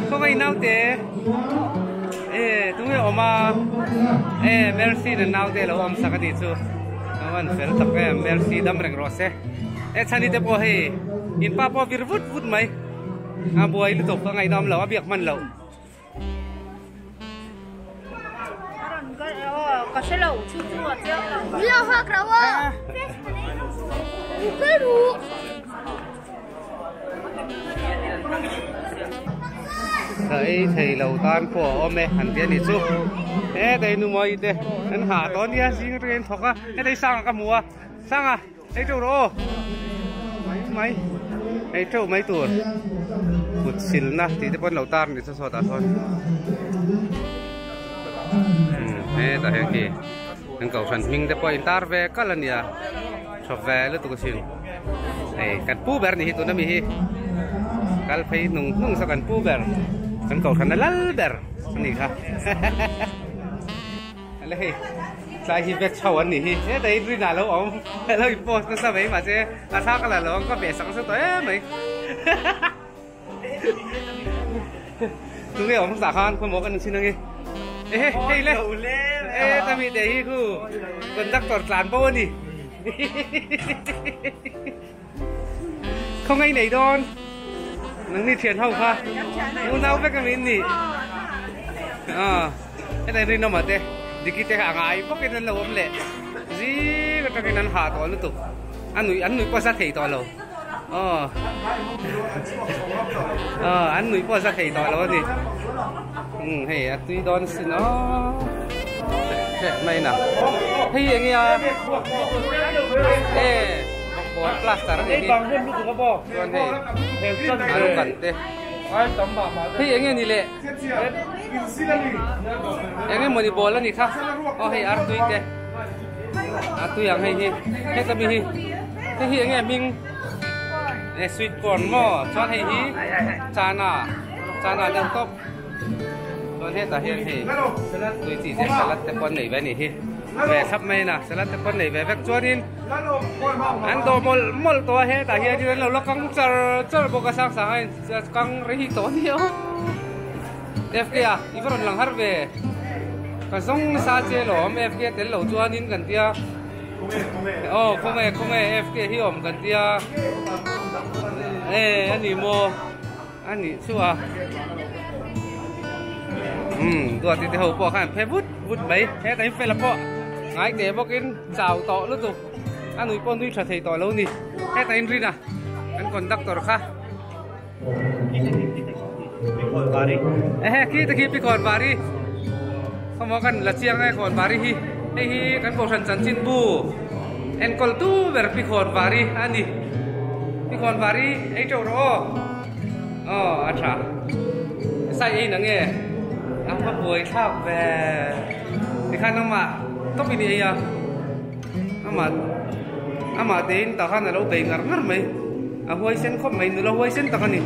B: khawngaih naute e tunge awm a e mercy na naute lo awm sak a nih chu a van fel tak em mercy dam reng rawh se e chhani te pawh hei in pa pawh vir vut vut mai a buai lutuk a ngaihnawm lo a biak hman loh. Ka ei thei lo tan pawh a awm e han ti a nih chu hetei nu mawi te an hah tawh a nia zing atangin an thawk a hetei sanga ka hmu a sanga Ei teuh rawh aw mai mai ei teuh mai tur kut silna tih te pawh an lo tar ni chu sawtah sawn hetah hian khi an kohhran hming te pawh a intar ve kalh a nia tha ve lutuk asin hei kan pu ber ni hi tuna mi hi kal phei hnung hnung saw kan pu ber kan kohhran a lal ber a nih kha. Ala hei tlai hi vet chho an nih hi hetah hi rin ah lo awm a lo in post nasa mai mahse a thla ka la lo ang ka ve sak nasa tawh em mai tunge awm hmasa khan khawmaw kan inchhin ange ehe hei le e tami te hi khu conductor tlan bo a ni khawngaih nei dawn nangni thian ho kha unau vek a min nih hetah hian rinawma te diki te kha a ngai bawkin an lo awm leh zing atangin an hah tawh lutuk a nuih an nuih pawh za thei tawh lo aw aw an nuih pawh za thei tawh lo a ni umm hei a tui dawn sin aw hreh mai na hei eng nge a e bawkbawn plaster a nih hi chuan hei alu kan te. Hei enge ni le? Enge mawni ball a ni kha? Aw hei artui te. Artui ang hei hi. Heta mi hi. Hei hi enge hming? E sweet corn maw? Chuan hei hi chana. Chana deuh tawp. Chuan hetah hian hei tui chi te salad te pawh an nei ve a nih hi. Ve thlap mai na salad te pawh an nei ve vek chuanin an dawh mawlh mawlh tawh a hetah hianin an lo la kang char char bawk a sang sang a in kang rei tawh a ni aw F K a i va rawn lang har ve ka zawng nasa che lawm F K tel lo chuanin kan tia aw khawnge khawnge F K hi awm kan tia e a ni maw. A nih chu a. Umm duati te ho pawh khan phe vut vut mai. Heta hi fela pawh ngai teh bawkin chau tawh lutuk. A nui pawh nui tha thei tawh lo ni. Heta in rin a kan conductor kha. Ehe khi te khi pi khawnvari. Khawmaw kan la chiang e khawnvari hi. Hei hi kan kohhran chanchin bu enkawl tu ber pi khawnvari a ni. Pi khawnvari ei teuh rawh aw. Aw a tha. Sai ei na nge a va buai thlak ve. Tikhan amah tawp in i ei a. Amah amah tein tah khan a lo bei ngar ngar mai. A huaisen khawp mai nula huaisen tak a ni.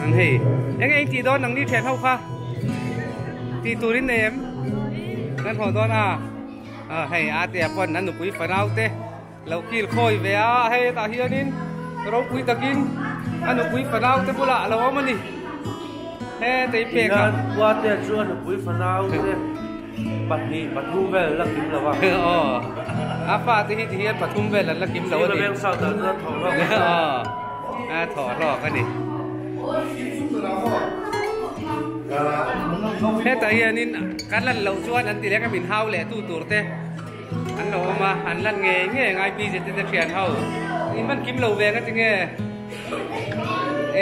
B: An hei eng eng tih dawn ang ni thian ho kha tih turin nei em? Kan haw dawn a. Hei a te ah pawn an nupui fanau te. Lo kil khawi ve a, hei hetah hianin ropui takin a nupui fanau te bulah a lo awm a ni. He tei pek a.
G: Tihian Puate chu a nupui fanau te pahnih pathum vel la kim lo a.
B: Aw, a fate hi tihian pathum vel an la kim lo a ni.
G: Sir veng south ah chuan thawh hlawk a ni.
B: Aw, a thawh hlawk a ni. Hetah hianin kan lan loh chuan an ti leh ka min hau leh tu tur te. An lo awm a, an lan ngei ngei ngai busy te te thian ho. In man kim lo ve nga tinge?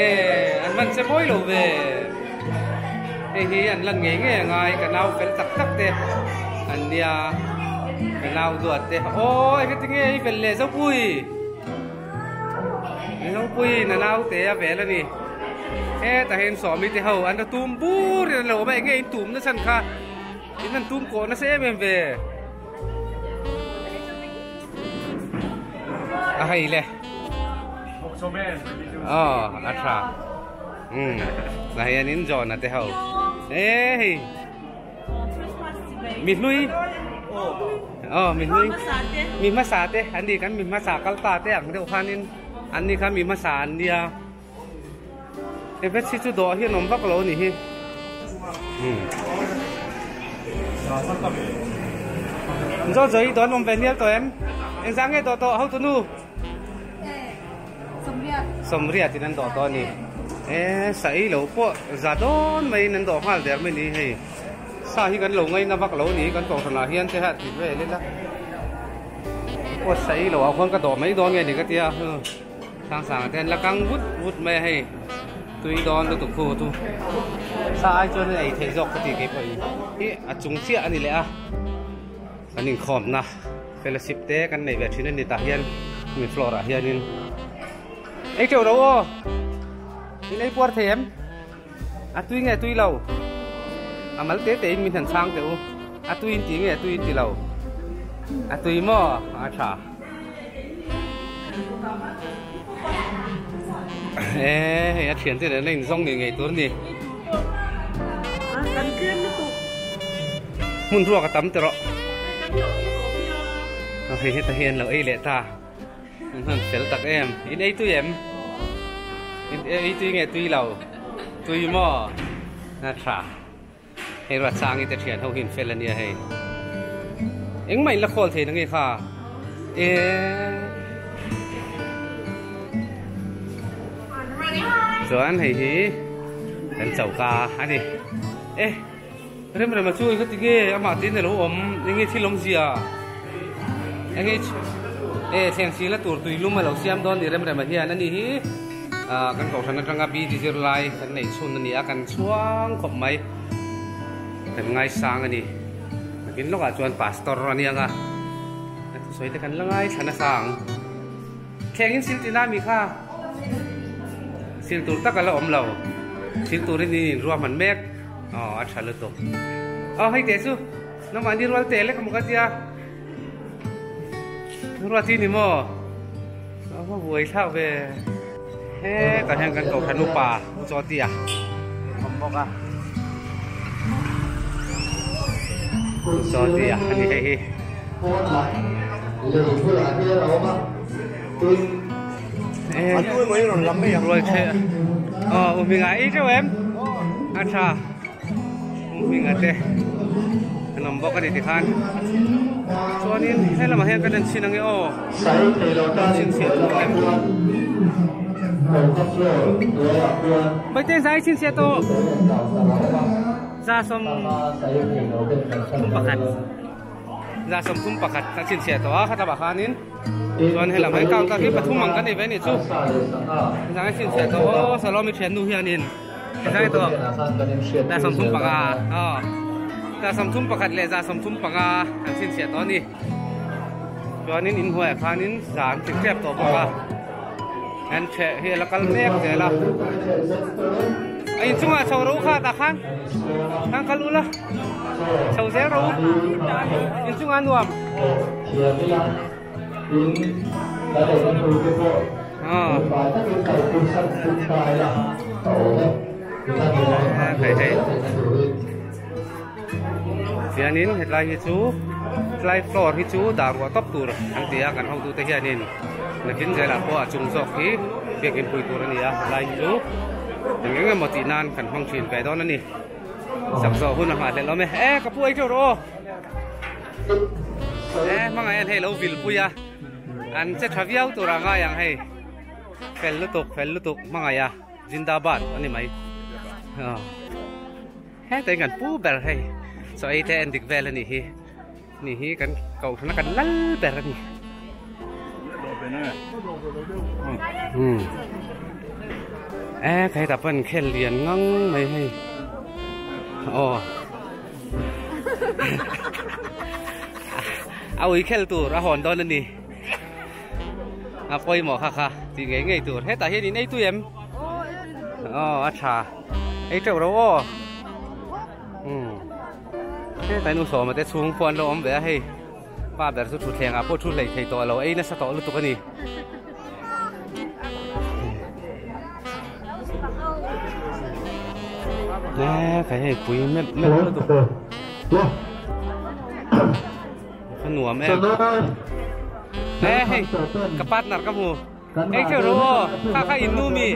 B: E, an man che mawi lo ve. Hei hi an lan ngei ngei ngai ka nau fel tak tak te an nia. Ka nau duat te. Aw, eng tinge i fel leh Zopui? Zopui na nau te a vel a ni. Hetah hian sawmi te ho an la tum bur in an lo awm a, eng nge in tum na chhan kha? In an tum kawh nasa em em ve. A hei le. Oh, a tha. Um. La hian in zawn a te ho. E hei. Mi hlui. Oh, mi hlui. Mi hmasa te an ni kan mi hmasa kal ta te ang deuh khanin an ni kha mi hmasa an nia. He vet hi chu dawh hian awm vak lo a nih hi. Zo zo i dawn awm ve nial tawh em? Engzah nge dawh tawh hotu nu? Sawmriat in an dawh tawh a ni. E sa ei lo pawh za dawn maiin an dawh nghal der mai ni hei. Sa hi kan lo ngaina vak lo a ni kan kohhranah hian te ha ti vel ila. Pawh sa ei lo ah khuan ka dawh mai dawn nge ni ka tia. Sang sang te an la kang vut vut mai a hei tui dawn lutuk khu chu sa ai chuan a ei theih zawk ka ti kei pawh hi hi a chung chiah a ni leh a kan inkhawmna fellowship te kan nei ve thin a ni tah hian hemi floor ah hianin ei teuh lo aw in ei puar thei em a tui nge tui lo a mal te te in min han chhang teh u a tui in ti nge a tui in ti lo a tui maw a tha. E hei a thian te nen a inzawng ngei ngei tur a ni. Hmun ruak a tam tawh. Hei heta hi an lo ei leh ta. An han fel tak em. In ei tui em? In ei tui nge tui lo? Tui maw? A tha. Hei Ratsangi te thian ho hi an fel a nia hei. Engmah in la khawl thei na nge kha. E Chuan hei hi kan choka a ni. E rem rem a chu ka ti nge amah tin a lo awm enge thil awmzia. Enge e thleng si la tur tui lum a lo siam dawn ni rem rem a hian a ni hi. Kan kohhran atanga BD zirlai kan neih chhun a ni a, kan chhuang khawp mai. Kan ngaisang a ni. Nakin lawkah chuan pastor a ni ang a, a thusawi te kan la ngaithla nasa ang. Thleng in sil tina mi kha? Sil tur tak a la awm lo. Sil turin in inruahman mek. Aw a tha lutuk. Aw hei teh chu nangmahni rual teh lek a maw ka tia. Ruat hi ni maw? A va buai thlak ve. Hetah hian kan kohhran upa U Chawtia awm bawk a. U Chawtia a ni hei hi. Ruai the aw U Hminga ei teuh em? A tha. U Hminga te an awm bawk a ni tikhan. Chuanin he lamah hian kan en chhin ang e aw. Chhinchhiah tur lem. Paite zai chhinchhiah tawh. Za sawm thum pakhat. Za 31 a chhinchhiah tawh a kha lamah khanin chuan he lamah hian counter hi pathum ang kan nei ve a nih chu. Zai chhinchhiah tawh aw Salomi thiannu hianin. Zai tawh za 35 aw za 31 leh za 35 an chhinchhiah tawh a ni chuanin inhnuaiah khanin za an tling tep tawh bawk a an ṭheh hi a la kal mek zel a a inchungah chho ro kha tah khan khan kal ula chho zel ro inchungah nuam Hei hei Tianin hetlai hi chu tlai floor hi chu dah ruah tawp tur an ti a kan hotute hianin nakin zelah pawh a chung zawk hi biakin pui tur a ni a hetlai hi chu eng eng emaw tih nan kan hmang thin ve dawn a ni sak zawh hun a nghahhlelh awm e e ka pu ei teuh rawh aw. E hmangaih an hei lo vil pui a an che tha viau tur a ngai ang hei fel lutuk fel lutuk hmangaih a zindabad a ni mai heta in kan pu ber hei chaw ei te en dik vel a nih hi ni hi kan kohhran a kan lal ber a ni e hetah pawh an khel lian ngang mai hei aw. A ui khel tur a hawn dawn a ni. A pawimawh kha kha tih ngei ngei tur. Hetah hian in ei tui em? Aw a tha. Ei teuh ro aw. Um. Hetah hian usawma te chhung pawh an lo awm ve a hei. Pa ber chu thutthleng ah pawh thu hlei thei tawh lo ei nasa tawh lutuk a ni. Nè, cái này pui mep mep lutuk. Ka nuam em. Nè, hei, ka partner ka hmu. Ei theuh ro aw, kha kha in nu mi.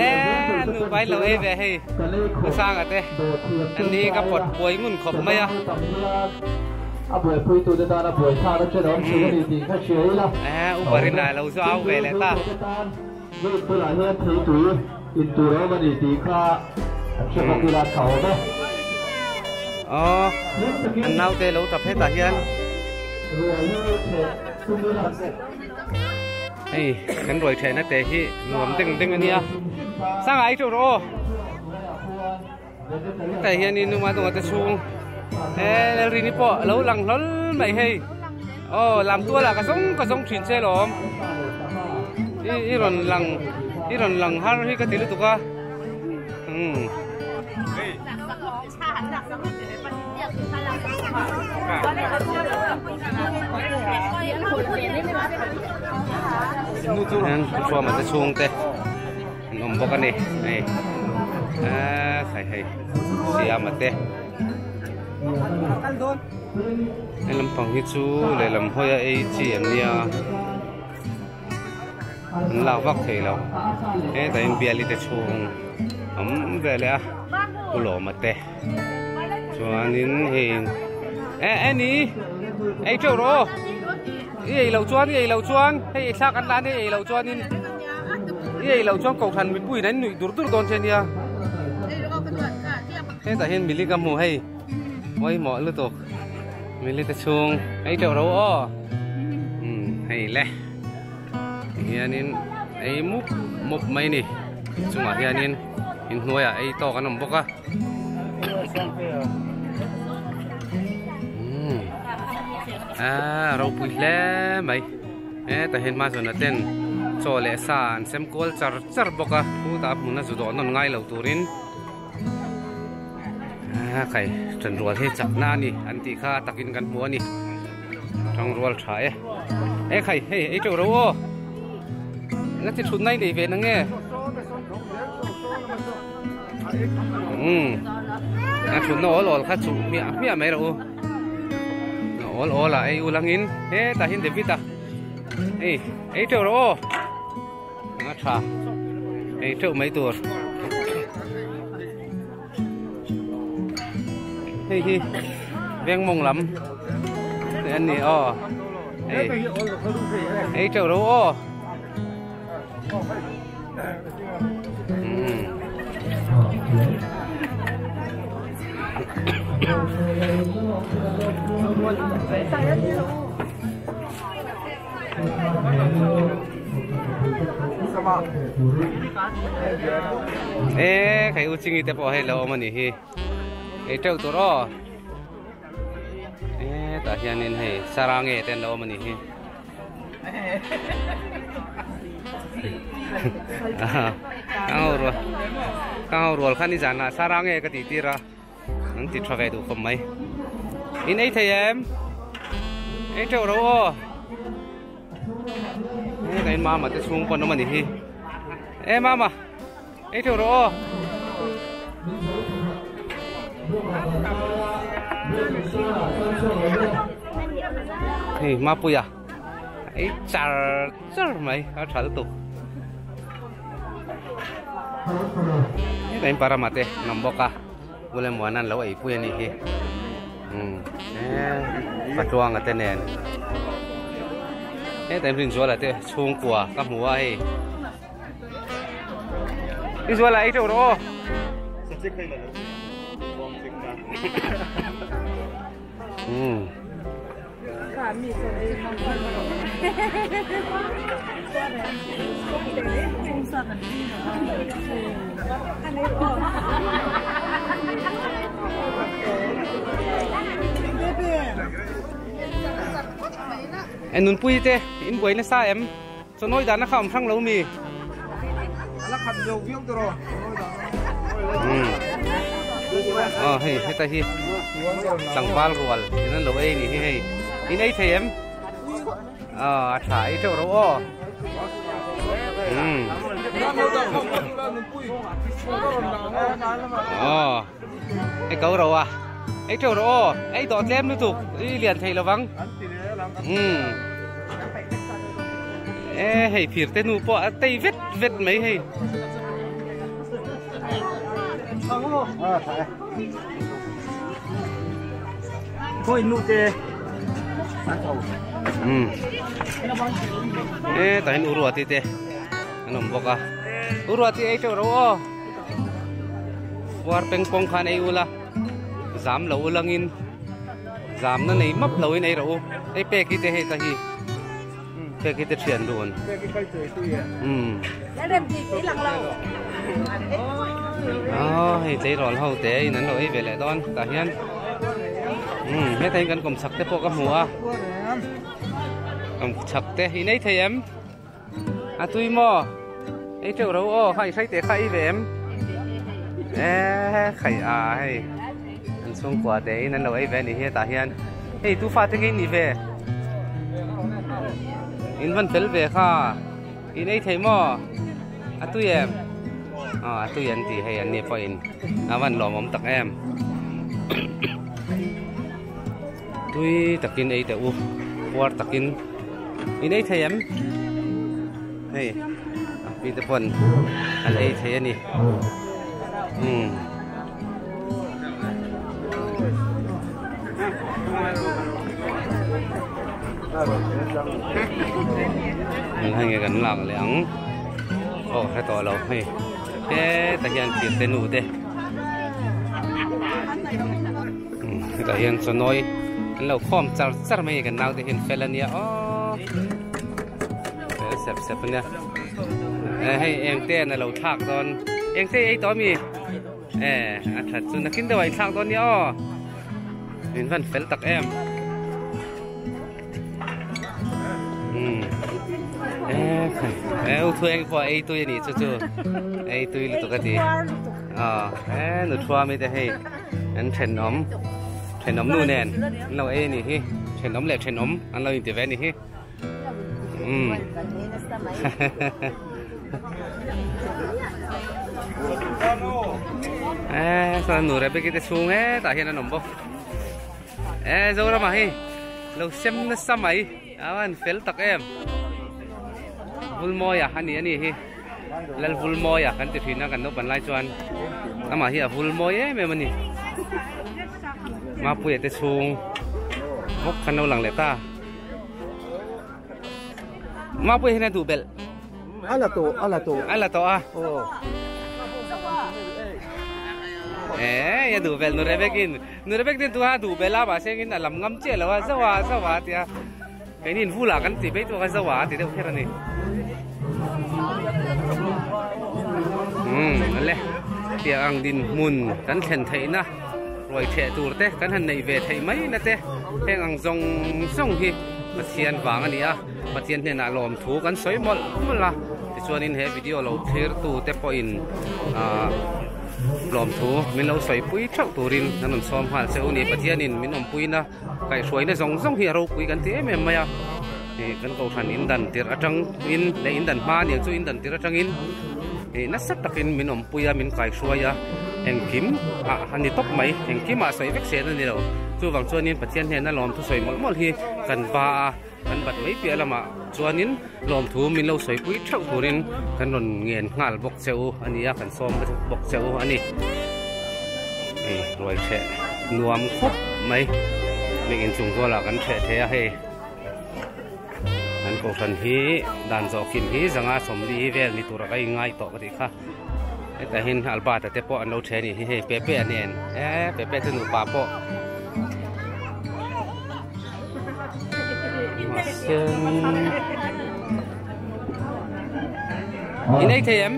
B: E, nu pai lo ei ve hei. Ka sang a te. An ni ka pawt buai ngun khawp mai a.
E: A buaipui tute tan a buai thlak a ṭhenawm thin a ni tih kha hria ila.
B: E, Uber-in a lo zau ve leh ta.
E: Gate bulah hian theitui in tur a awm a ni tih kha an hre bawk ila tha awm e.
B: Aw, an naute lo tap hetah hian. Hei, kan ruai thehna te hi nuam deng deng a nia. Sanga ei teuh rawh aw. Hetah hian in numa dawng te chhung e Lalrini pawh a lo lang hlawl mai hei. Aw lam tual ah ka zawng ka zawng thin che lawm. I i rawn lang i rawn lang har hi ka ti lutuk a. Umm. Hian thuama te chhung te an awm bawk a ni hei aaa khai hei siama te he lampang hi chu lehlam hawi a ei chi an nia an lak vak thei lo hetah hian biali te chhung a awm ve leh a pu lawma te chuanin hei e e ni ei teuh rawh aw i ei loh chuan i ei loh chuan hei i thlak an la a nia i ei loh chuanin i ei loh chuan kohhran mipuiin an nuih dur dur dawn che nia hetah hian mili ka hmu hei pawimawh lutuk mili te chhung ei teuh rawh aw umm hei le hianin ei mup mup mai a ni chungah hianin inhnuaiah ei tawk an awm bawk a. A ropui hle mai he tah hian hma zawnah ten Chaw leh sa an sem kual char char bawk a, khutah hmuna zu dawh nawn ngai lo turin a khai ṭanrual hi chakna a ni an tih kha a takin kan hmu a ni. Ṭangrual ṭha e. E khai hei ei teuh ro aw. Eng a ti ṭhutna i nei ve na nge? Umm a thutna awl awl kha chuh hmiah hmiah mai rawh u awl awl ah ei ulangin hetah hian David a hei ei teuh rawh aw a tha ei teuh mai tur hei hi vengmawng lam te an ni aw hei ei teuh rawh aw. Ê cái u ching te pawh hei lo awm a nih hi ei teuh tur aw ê tah hianin hei sarange te an lo awm a nih hi. Ka ho rual kha ni zanah sara nge ka tih tir a an ti tha ve duh khawp mai in ei thei em ei teuh ro aw he ka in mama te chhung pawn awm a ni hi e mama ei teuh ro aw hei mapuia ei char char mai a tha lutuk heta in parama te an awm bawk a bula muan an lo ei pui a nih hi umm patluanga te nen heta in rinzuala te chhungkua ka hmu a hei. Đi xuống lại chỗ đó. Ừ. Em nun pui te, in buai nasa em. Chawnawi dan a kha awm hrang lo mi?
C: A la khat lo viau tawh rawh chawnawi dan
B: a. Aw hei heta hi tlangval rual in an lo ei ni hi hei in ei thei em? Aw a tha ei teuh ro aw. Aw ei ko ro a ei teuh ro aw ei dawh tlem lutuk i lian thei lovang. Umm e hei phir te nu pawh a tei vet vet mai hei. Umm e tah hian uruati te an awm bawk a uruati ei teuh ro aw puar peng pawng khan ei ula zam lo ulangin. Zamna nei map lo in ei rawh u. Hei pek hi te hei ta hi. Pek hi te thian dun. Umm. Aw hei tleirawl ho te in an lo ei ve leh dawn tah hian. Umm hetah hian kan kawm chak te pawh ka hmu a. Kawm chak te in ei thei em? A tui maw? Ei teuh ro aw, kha i hrai teh kha ei ve em? E khai a hei an chhungkua te in an lo ei ve a nih hi hetah hian hei tu fate nge nih ve? In van fel ve kha in ei thei maw? A tui em? Aw a tui an ti hei an ni pawhin a van lawmawm tak em. Tui takin ei teh u, puar takin in ei thei em? Hei, a pi te pawn an ei thei a ni. Umm. Hei nge kan lak leh ang. Aw hre tawh lo hei. Hetah hian thir te nu te. Hetah hian chawnawi an lo khawm char char mai kan naute hian fel a nia aw fel sep sep a nia hei eng te an lo thlak dawn eng te ei tawh ami e a that chu nakin deuh ah in thlak dawn nia aw min van fel tak em. E u thu eng pawh ei tui ani chu chu ei tui lutuk a ti e nu thua mi te hei an thenawm thenawm nu nen an lo ei ani hi thenawm leh thenawm an lo inti ve ani hi um e saw nu Rebecca te chhung hetah hian an awm bawk e Zorama hi lo sem nasa mai a van fel tak em Vulmawia a ni a ni hi Lal Vulmawia kan ti thin a kan naupang lai chuan amah hi a vulmawi em em a ni Mapuia te chhung bawk khan lo lang leh ta Mapuia hian a duh belh
E: A la tawh a la tawh
B: a la tawh a e a duh belh nu Rebecca-in nu Rebecca ten duha duh belh a mahse engin a lam ngam chiah lo a zauh a zauh a tia keini in vula kan tih mai tur a zauh a ti deuh kher a ni umm le tiang ang dinhmun kan thlen theihna ruai theh tur te kan han neih ve theih mai na te heng ang zawng zawng hi Pathian vang a ni a Pathian hnenah lawmthu kan sawi mawlh mawlh a tichuanin he video lo thlir tu te pawhin ah lawmthu min lo sawi pui theuh turin an rawn sawm nghal che u ni Pathianin min awmpuina kaihhruaina zawng zawng hi a ropui kan ti em em mai a ih kan kohhran in dan tirh atangin leh in dan hma aniang chu in dan tirh atangin ih nasa takin min awmpui a min kaihhruai a engkim ah a ni tawp mai engkim ah sawi vek sen a ni lo chuvang chuanin Pathian hnena lawmthu sawi mawlh mawlh hi kan va a. Kan bat mai piah lamah chuanin lawmthu min lo sawipui theuh turin kan rawn ngen nghal bawk che u a ni a, kan sawm bawk che u a ni. Hei ruai theh nuam khawp mai bik inchung zualah kan theh thei a hei kan kohhran hi dan zawh kim hi zanga sawmli vel ni tura ka inngai tawh ka tih kha hetah hian Albert-a te pawh an lo then a nih hi hei Pepe a nen e Pepe chu nupa pawh. In ei thei em?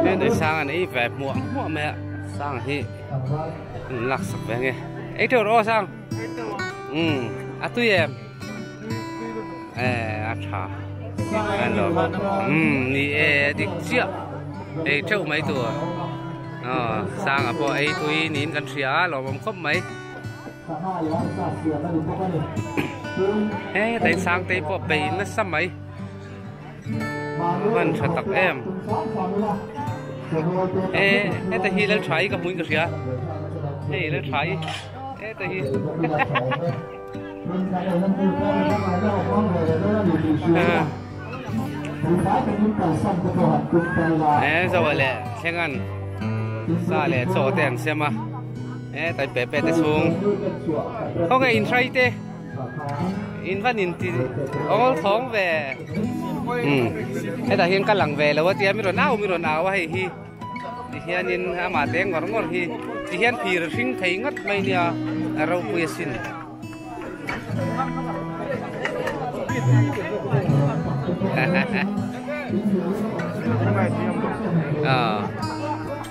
B: Hei nui sang an ei ve hmuah hmuah mai a sang hi an lak sak ve ange ei teuh rawh aw sang umm a tui em e a tha hello umm ni e dik chiah ei teuh mai tur aw sanga pawh ei tui niin kan hria a lawmawm khawp mai he tain sangtei pawh bei nasa mai hman tha tak em e heta hi laltha-i ka hmuin ka hria hei laltha-i heta hi e zo leh thleng an sa leh chaw te an sem a e tai pe pe te chhung khawnge in hrai te in van in ti awl thawng ve um hetah hian ka lang ve lo a tia mi rawn au mi rawn au a hei hi ti hianin amah te ngawr ngawr hi ti hian phir hring thei ngawt mai nia a ropui asin.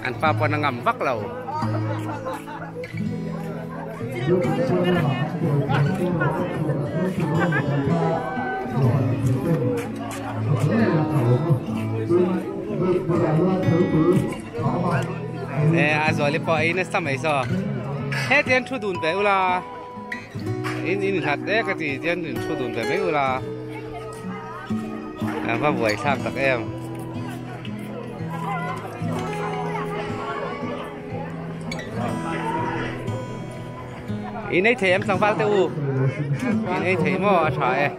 B: An pa pawn a ngam vak lo. E a zuali pawh ei nasa mai saw hetiang thu dun ve ula in in hlat e ka ti hian in thu dun ve mai ula a va buai thlak tak em. In ei thei em tlangval te u in ei thei maw a tha e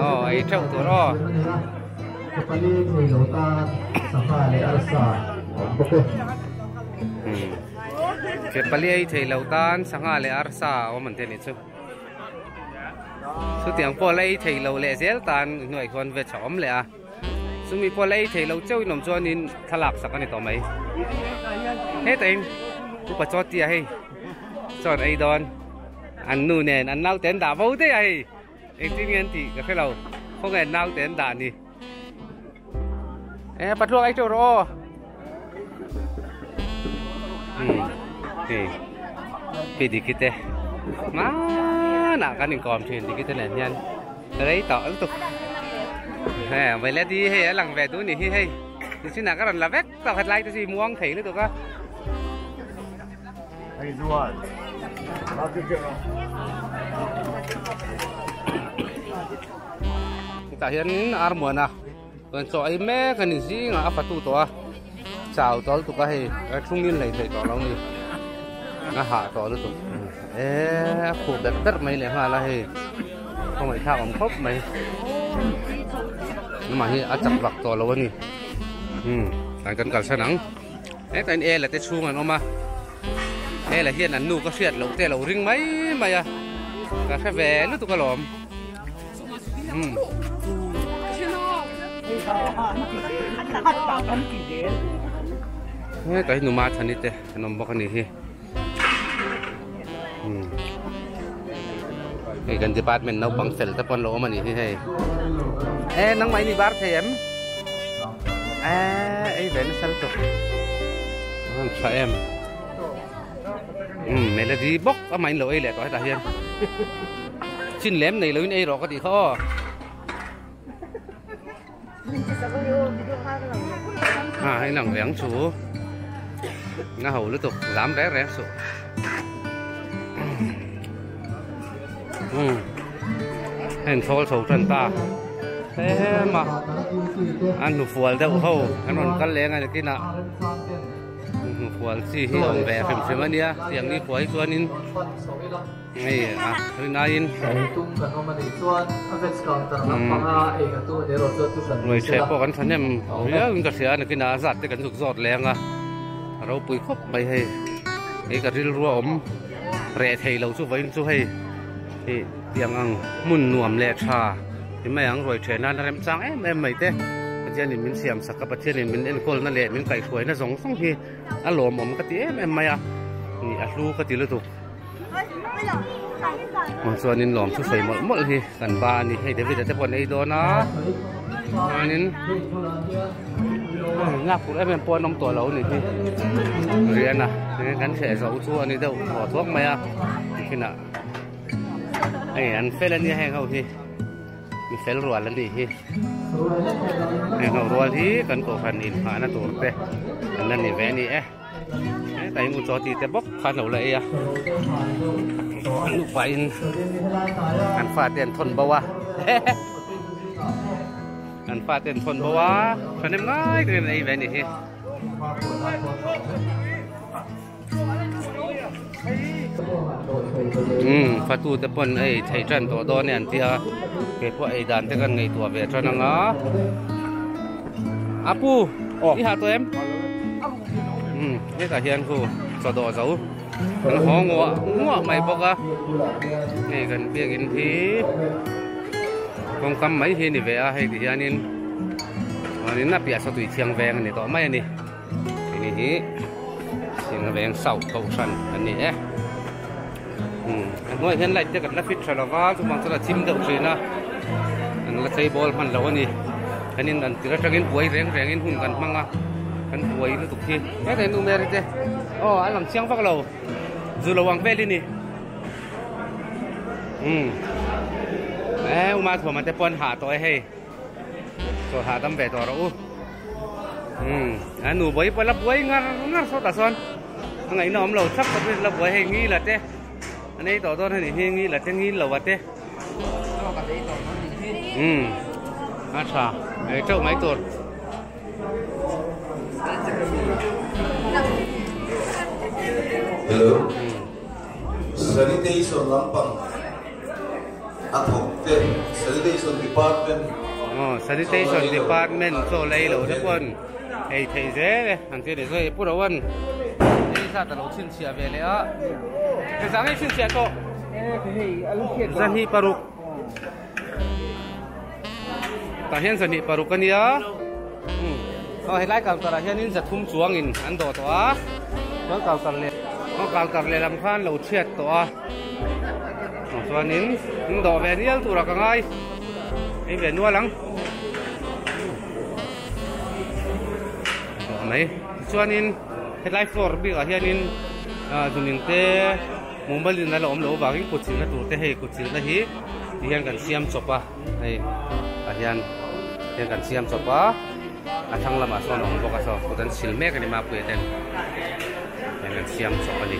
B: aw ei theuh tur aw. Ke pali ei thei lo tan sangha leh arsa a awm an ti a nih chu chutiang pawh la ei thei lo leh zel tan hnuai khuan veg a awm leh a. Chumi pawh la ei thei lo cheuh in awm chuanin thlalak sak a ni tawh mai. Hetah in upa chaw tia hei chuan ei dawn an nu nen an naute an dah vo daih a hei engtin nge an tih ka hre lo khawnge an naute an dah ni. E patluak ei teuh rawh aw. Hei pi diki te. Hmanah kan inkawm thin ti khi te nen hian rei tawh lutuk. He Melody hei a lang ve duh ni hi hei. Nichinah ka rawn la vek tawh khat lai te chu i muang thei lutuk a. Hetah hian Armuana rawn chaw ei mek a ni zingah a fatu tawh a chau tawh lutuk a hei a thungin lei theih tawh lo ni a hah tawh lutuk e a khuh ber ber mai leh nghal a hei khawngaihthlak awm khawp mai amah hi a chak vak tawh lo a ni umm kan kalsan ang. Hetah hian Ela te chhung an awm a, Ela hian an nu ka hriat loh te a lo ring mai mai a, ka hre ve lutuk alawm. Umm. Hetah hi numa chhani te an awm bawk a nih hi. Umm. Hei kan department naupang fel te pawh an lo awm a nih hi hei. E nangmah in i bar thei em? E ei ve nasa lutuk. An tha em. Umm melody bawk amah in lo ei leh tawh hetah hian. Chin lem nei loin ei rawh ka tih kha aw. A hei lang ve ang chu na ho lutuk zam reng reng suh um heng thawl chho tan ta tlem a a hnufual deuh ho an rawn kal leng a ni kinah hnufual chi hi a awm ve hrim hrim a nia tiang ni khua hi chuanin. Hei a rinaiin Ruaichhe pawh kan thahnem riau in ka hria a nakinah a zat te kan zuk zawt leng a a ropui khawp mai hei hei ka rilru a awm reh thei lo chu vawiin chu hei ih tiang ang hmun nuam leh tha ti mai ang ruaichhe nan a remchang em em mai te Pathianin min siam sak a Pathianin min enkawlna leh min kaihhruaina zawng zawng hi a lawmawm ka ti em em mai a ih a hlu ka ti lutuk. Hmang chuanin lawm chu sawi mawlh mawlh hi kan ba a ni hei David-a te pawh an ei dawn a chuanin nghak tur em em pawh an awm tawh lo a nih hi rian a kan hreh zo chu a ni deuh thaw thuak mai a tikhinah hei an fel a nia heng ho hi mi fel rual a nih hi heng ho rual hi kan kohhran inhahna tur te an la ni ve a ni e. Hetah hian chaw ti te bawk kha an lo la ei a an nupa in an fate an thawn bo a an fate an thawn bo a thahnem ngai takin an ei ve a nih hi. Umm fatu te pawn ei thei tan tawh dawn e an tia keipawh ei dan te kan ngaihtuah ve tan anga apu i ha tawh em umm hetah hian khu chaw dawh zo kan haw nguah nguah mai bawk a hei kan biakin hi kawngkam mai hi a ni ve a hei ti hianin chuanin a piah saw tui thiang veng a ni tawh mai a ni. Hei hi thing veng sauh kohhran a ni e a hnuaiah hian light te kan la fit tha lo va chuvang chuan a thim deuh thin a an la chei bawl hman lo a ni an in an tir atangin buai reng rengin hun kan hmang a kan buai lutuk hi hetah hian nu Mary te aw a lang chiang vak lo zu lo ang vel i ni umm e uma thuama te pawh an hah tawh e hei. Chaw hahdam ve tawh rawh u. Umm a nu buai pawh la buai ngar ngar sawtah sawn a ngaihna awm lo chak khawp in la buai hei ngila te a nei tawh dawn a nih hi ngila te ngil lo a te umm a tha ei teuh mai tur.
H: Hello. Sanitation lampang a thawk te Sanitation Department
B: Aw Sanitation Department chaw lei lo te pawn ei theih zel e an ti a ni sawi pu Rowan ei zat a lo chhinchhiah ve leh a engzah nge chhinchhiah tawh zahnih paruk tah hian zahnih paruk a nia aw helai counter ah hianin zathum chuangin an dawh tawh a chuan counter leh aw counter lehlam khan lo chhiat tawh a chuanin in dawh ve nial turah ka ngai ei ve nual ang dawh mai tichuanin helai floor bikah hianin ah zunin te. Mumal in a la awm loh avangin kut silna tur te hei kut silna hi ti hian kan siam chawp a hei tah hian hian kan siam chawp a a thlang lamah sawn a awm bawk a saw kut an sil mek a ni mapuia ten hian kan siam chawp a ni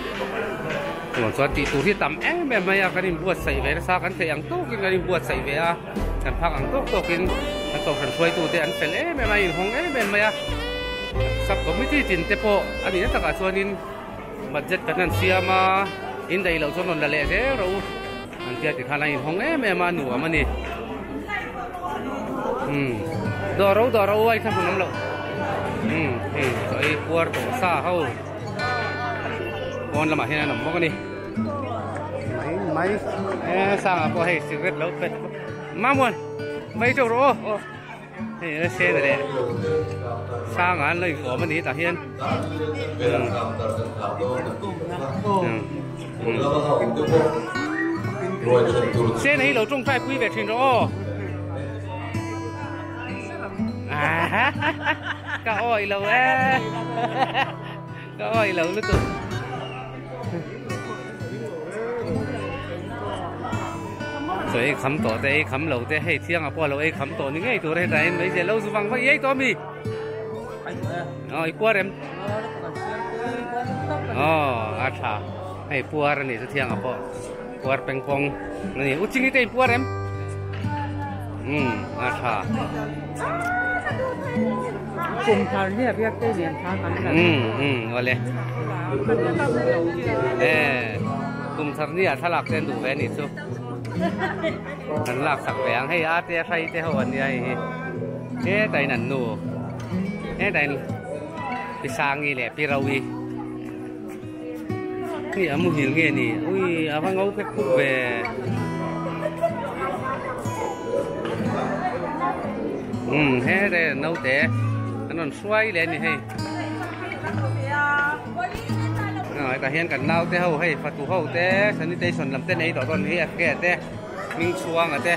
B: chuan chuan tih tur hi tam em em mai a kan inbuatsaih ve nasa kan theih ang tawkin kan inbuatsaih ve a kan phak ang tawk tawkin kan kohhran hruaitu te an fel em em a inhawng em em mai a sub committee tin te pawh a nihna takah chuanin. Budget kan han siam a, in daih loh chuan rawn la leh zel rawh u an tia tikhan a inhawng em em a, nuam a ni. Umm dawh ro dawh ro ai kha hmun awm loh. Umm hei chaw ei puar tawh sa ho pawn lamah hian an awm bawk a ni. Mai mai e sangah pawh hei cigarette lo pet Mamuan mai teuh rawh aw. Hei a sen leh sanga an lo inkawm a ni tah hian sen hi lo tawngtai pui ve thin rawh aw ka awi lo e ka awi lo lutuk. Chaw ei kham tawh te ei kham lo te hei thiang ah pawh a lo ei kham tawh ni ngei tur hetah hian mai zel lo zu vang vang i ei tawh ami aw i puar em aw a tha hei puar a nih chu thiang ah pawh puar peng pawng a ni u ching te in puar em um a tha
F: Kum thar hi a biak te lian tha kan la.
B: Um um awle. Eh kum thar ni a thlalak te an duh ve a nih chu. Kan lak sak ve ang hei a te a hrai te ho an nia hei hi. Hetah in an nu hetah in pi Sangi leh pi Rauii hi a muhil nge ni ui a va ngo phek phuk ve. Um he te naute an rawn hruai leh a ni hei. Hetah hian kan naute ho hei fatu ho te sanitation lam te nei tawh dawn hi FK te hming chhuanga te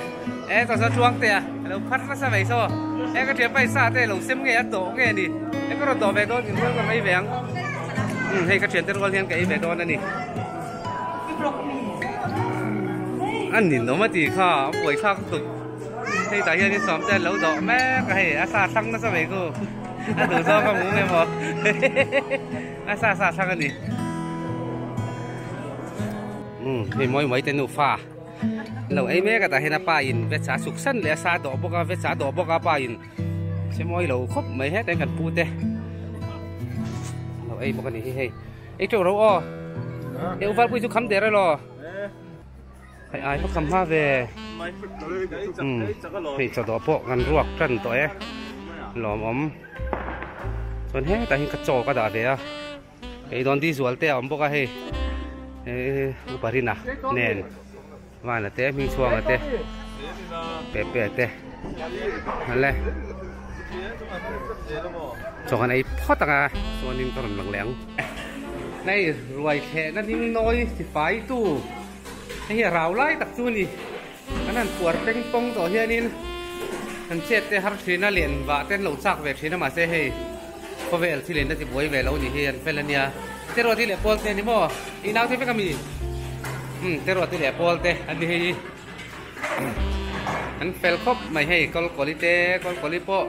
B: e tawh saw chuang te a lo phar nasa mai saw e ka thian paisa te lo sem nge a tawh nge ni e ka rawn tawh ve dawn inrual ka rawn ei ve ang um hei ka thian te rual hian ka ei ve dawn a ni a ninawm a tih kha a buaithlak lutuk hei tah hian in sawm te an lo dawh mek a hei a sa thlang nasa mai khu. A duh zawk a hmu nge maw a sa sa thlang a ni um hei mawi mawi te nufa lo ei mek a tah hian a pa in vet a suk san leh a sa dawh bawk a vet a dawh bawk a pa in se mawi lo khawp mai hetah hian kan pu te lo ei bawk a ni hi hei ei teuh ro aw hei u valpui chu kham der elaw Hei ai pawh kham hma ve umm hei chawdawh pawh kan ruak tan tawh e lawmawm chuan hetah hian ka chaw ka dah ve a kei dawn di zual te a awm bawk a hei eh upa rina nen vana te hming chhuanga te pepe te ale chaw kan ei phawt ang a chuanin ka rawn lang leh ang hei ruai thlehna hming nawi sifai tu. Hei hi a rau lai tak chu a ni. Kan han puar peng pawng tawh hianin kan chet te har thin a, lian vah te an lo chak ve thin a mahse hei khawvel thil in a ti buai ve lo ni hi an fel a nia. Teruati leh pawl te a ni maw? I naute vek a mi? Umm teruati leh pawl te a ni hei. An fel khawp mai hei kawlkawli te kawlkawli pawh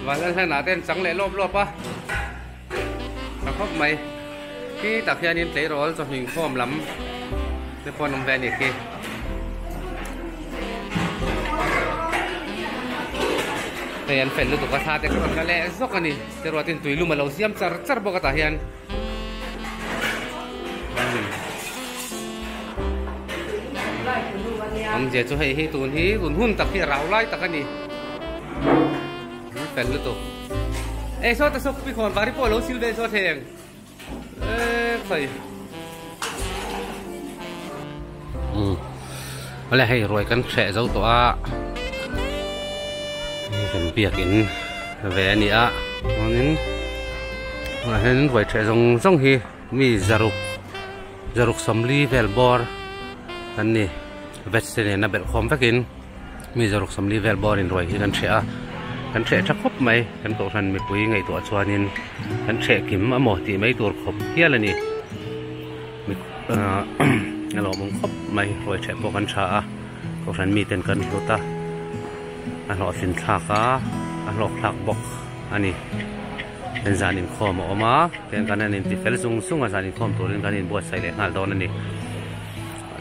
B: vanlalhlan ah te an chang leh lawp lawp a. Tha khawp mai. Khi tak hianin tleirawl chawhming khawm lam te pawh an awm ve a ni khi. Hei an fel lutuk a thla te ka rawn la leh zawk a ni. Te ruatin tui lum a lo siam char char bawk a tah hian. Awmzia chu hei hi tun hi tun hun tak hi a rau lai tak a ni. An fel lutuk. Ei saw ta saw pi khawn vari pawh lo sil ve saw thleng. E khai. Um. Ole hei ruai kan hreh zo tawh a. Hei kan biak in ve a ni a. Chuanin tunah hian ruai hreh zawng zawng hi mi zaruk zaruk sawmli vel bawr kan ni. Veg te nen a belh khawm vekin. Mi zaruk sawmli vel bawr in ruai hi kan hreh a, kan hreh tha khawp mai, kan kohhran mipui ngaihtuah chuanin kan hreh kim a maw tih mai tur khawp hial a ni.
A: A lawmawm khawp mai ruai ṭheh pawh kan ṭha a kohhran miten kan hlut a a hlawhtlin thlak a a hlawk thlak bawk a ni heng zan inkhawm a awm a tiang kan han inti fel zung zung a zan inkhawm turin kan inbuatsaih leh nghal dawn a ni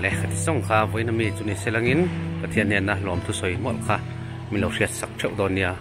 A: le khati zawng kha vawiin ami chu ni se langin Pathian hnena hlawm thusawi mawlh kha min lo hriat sak theuh dawn nia.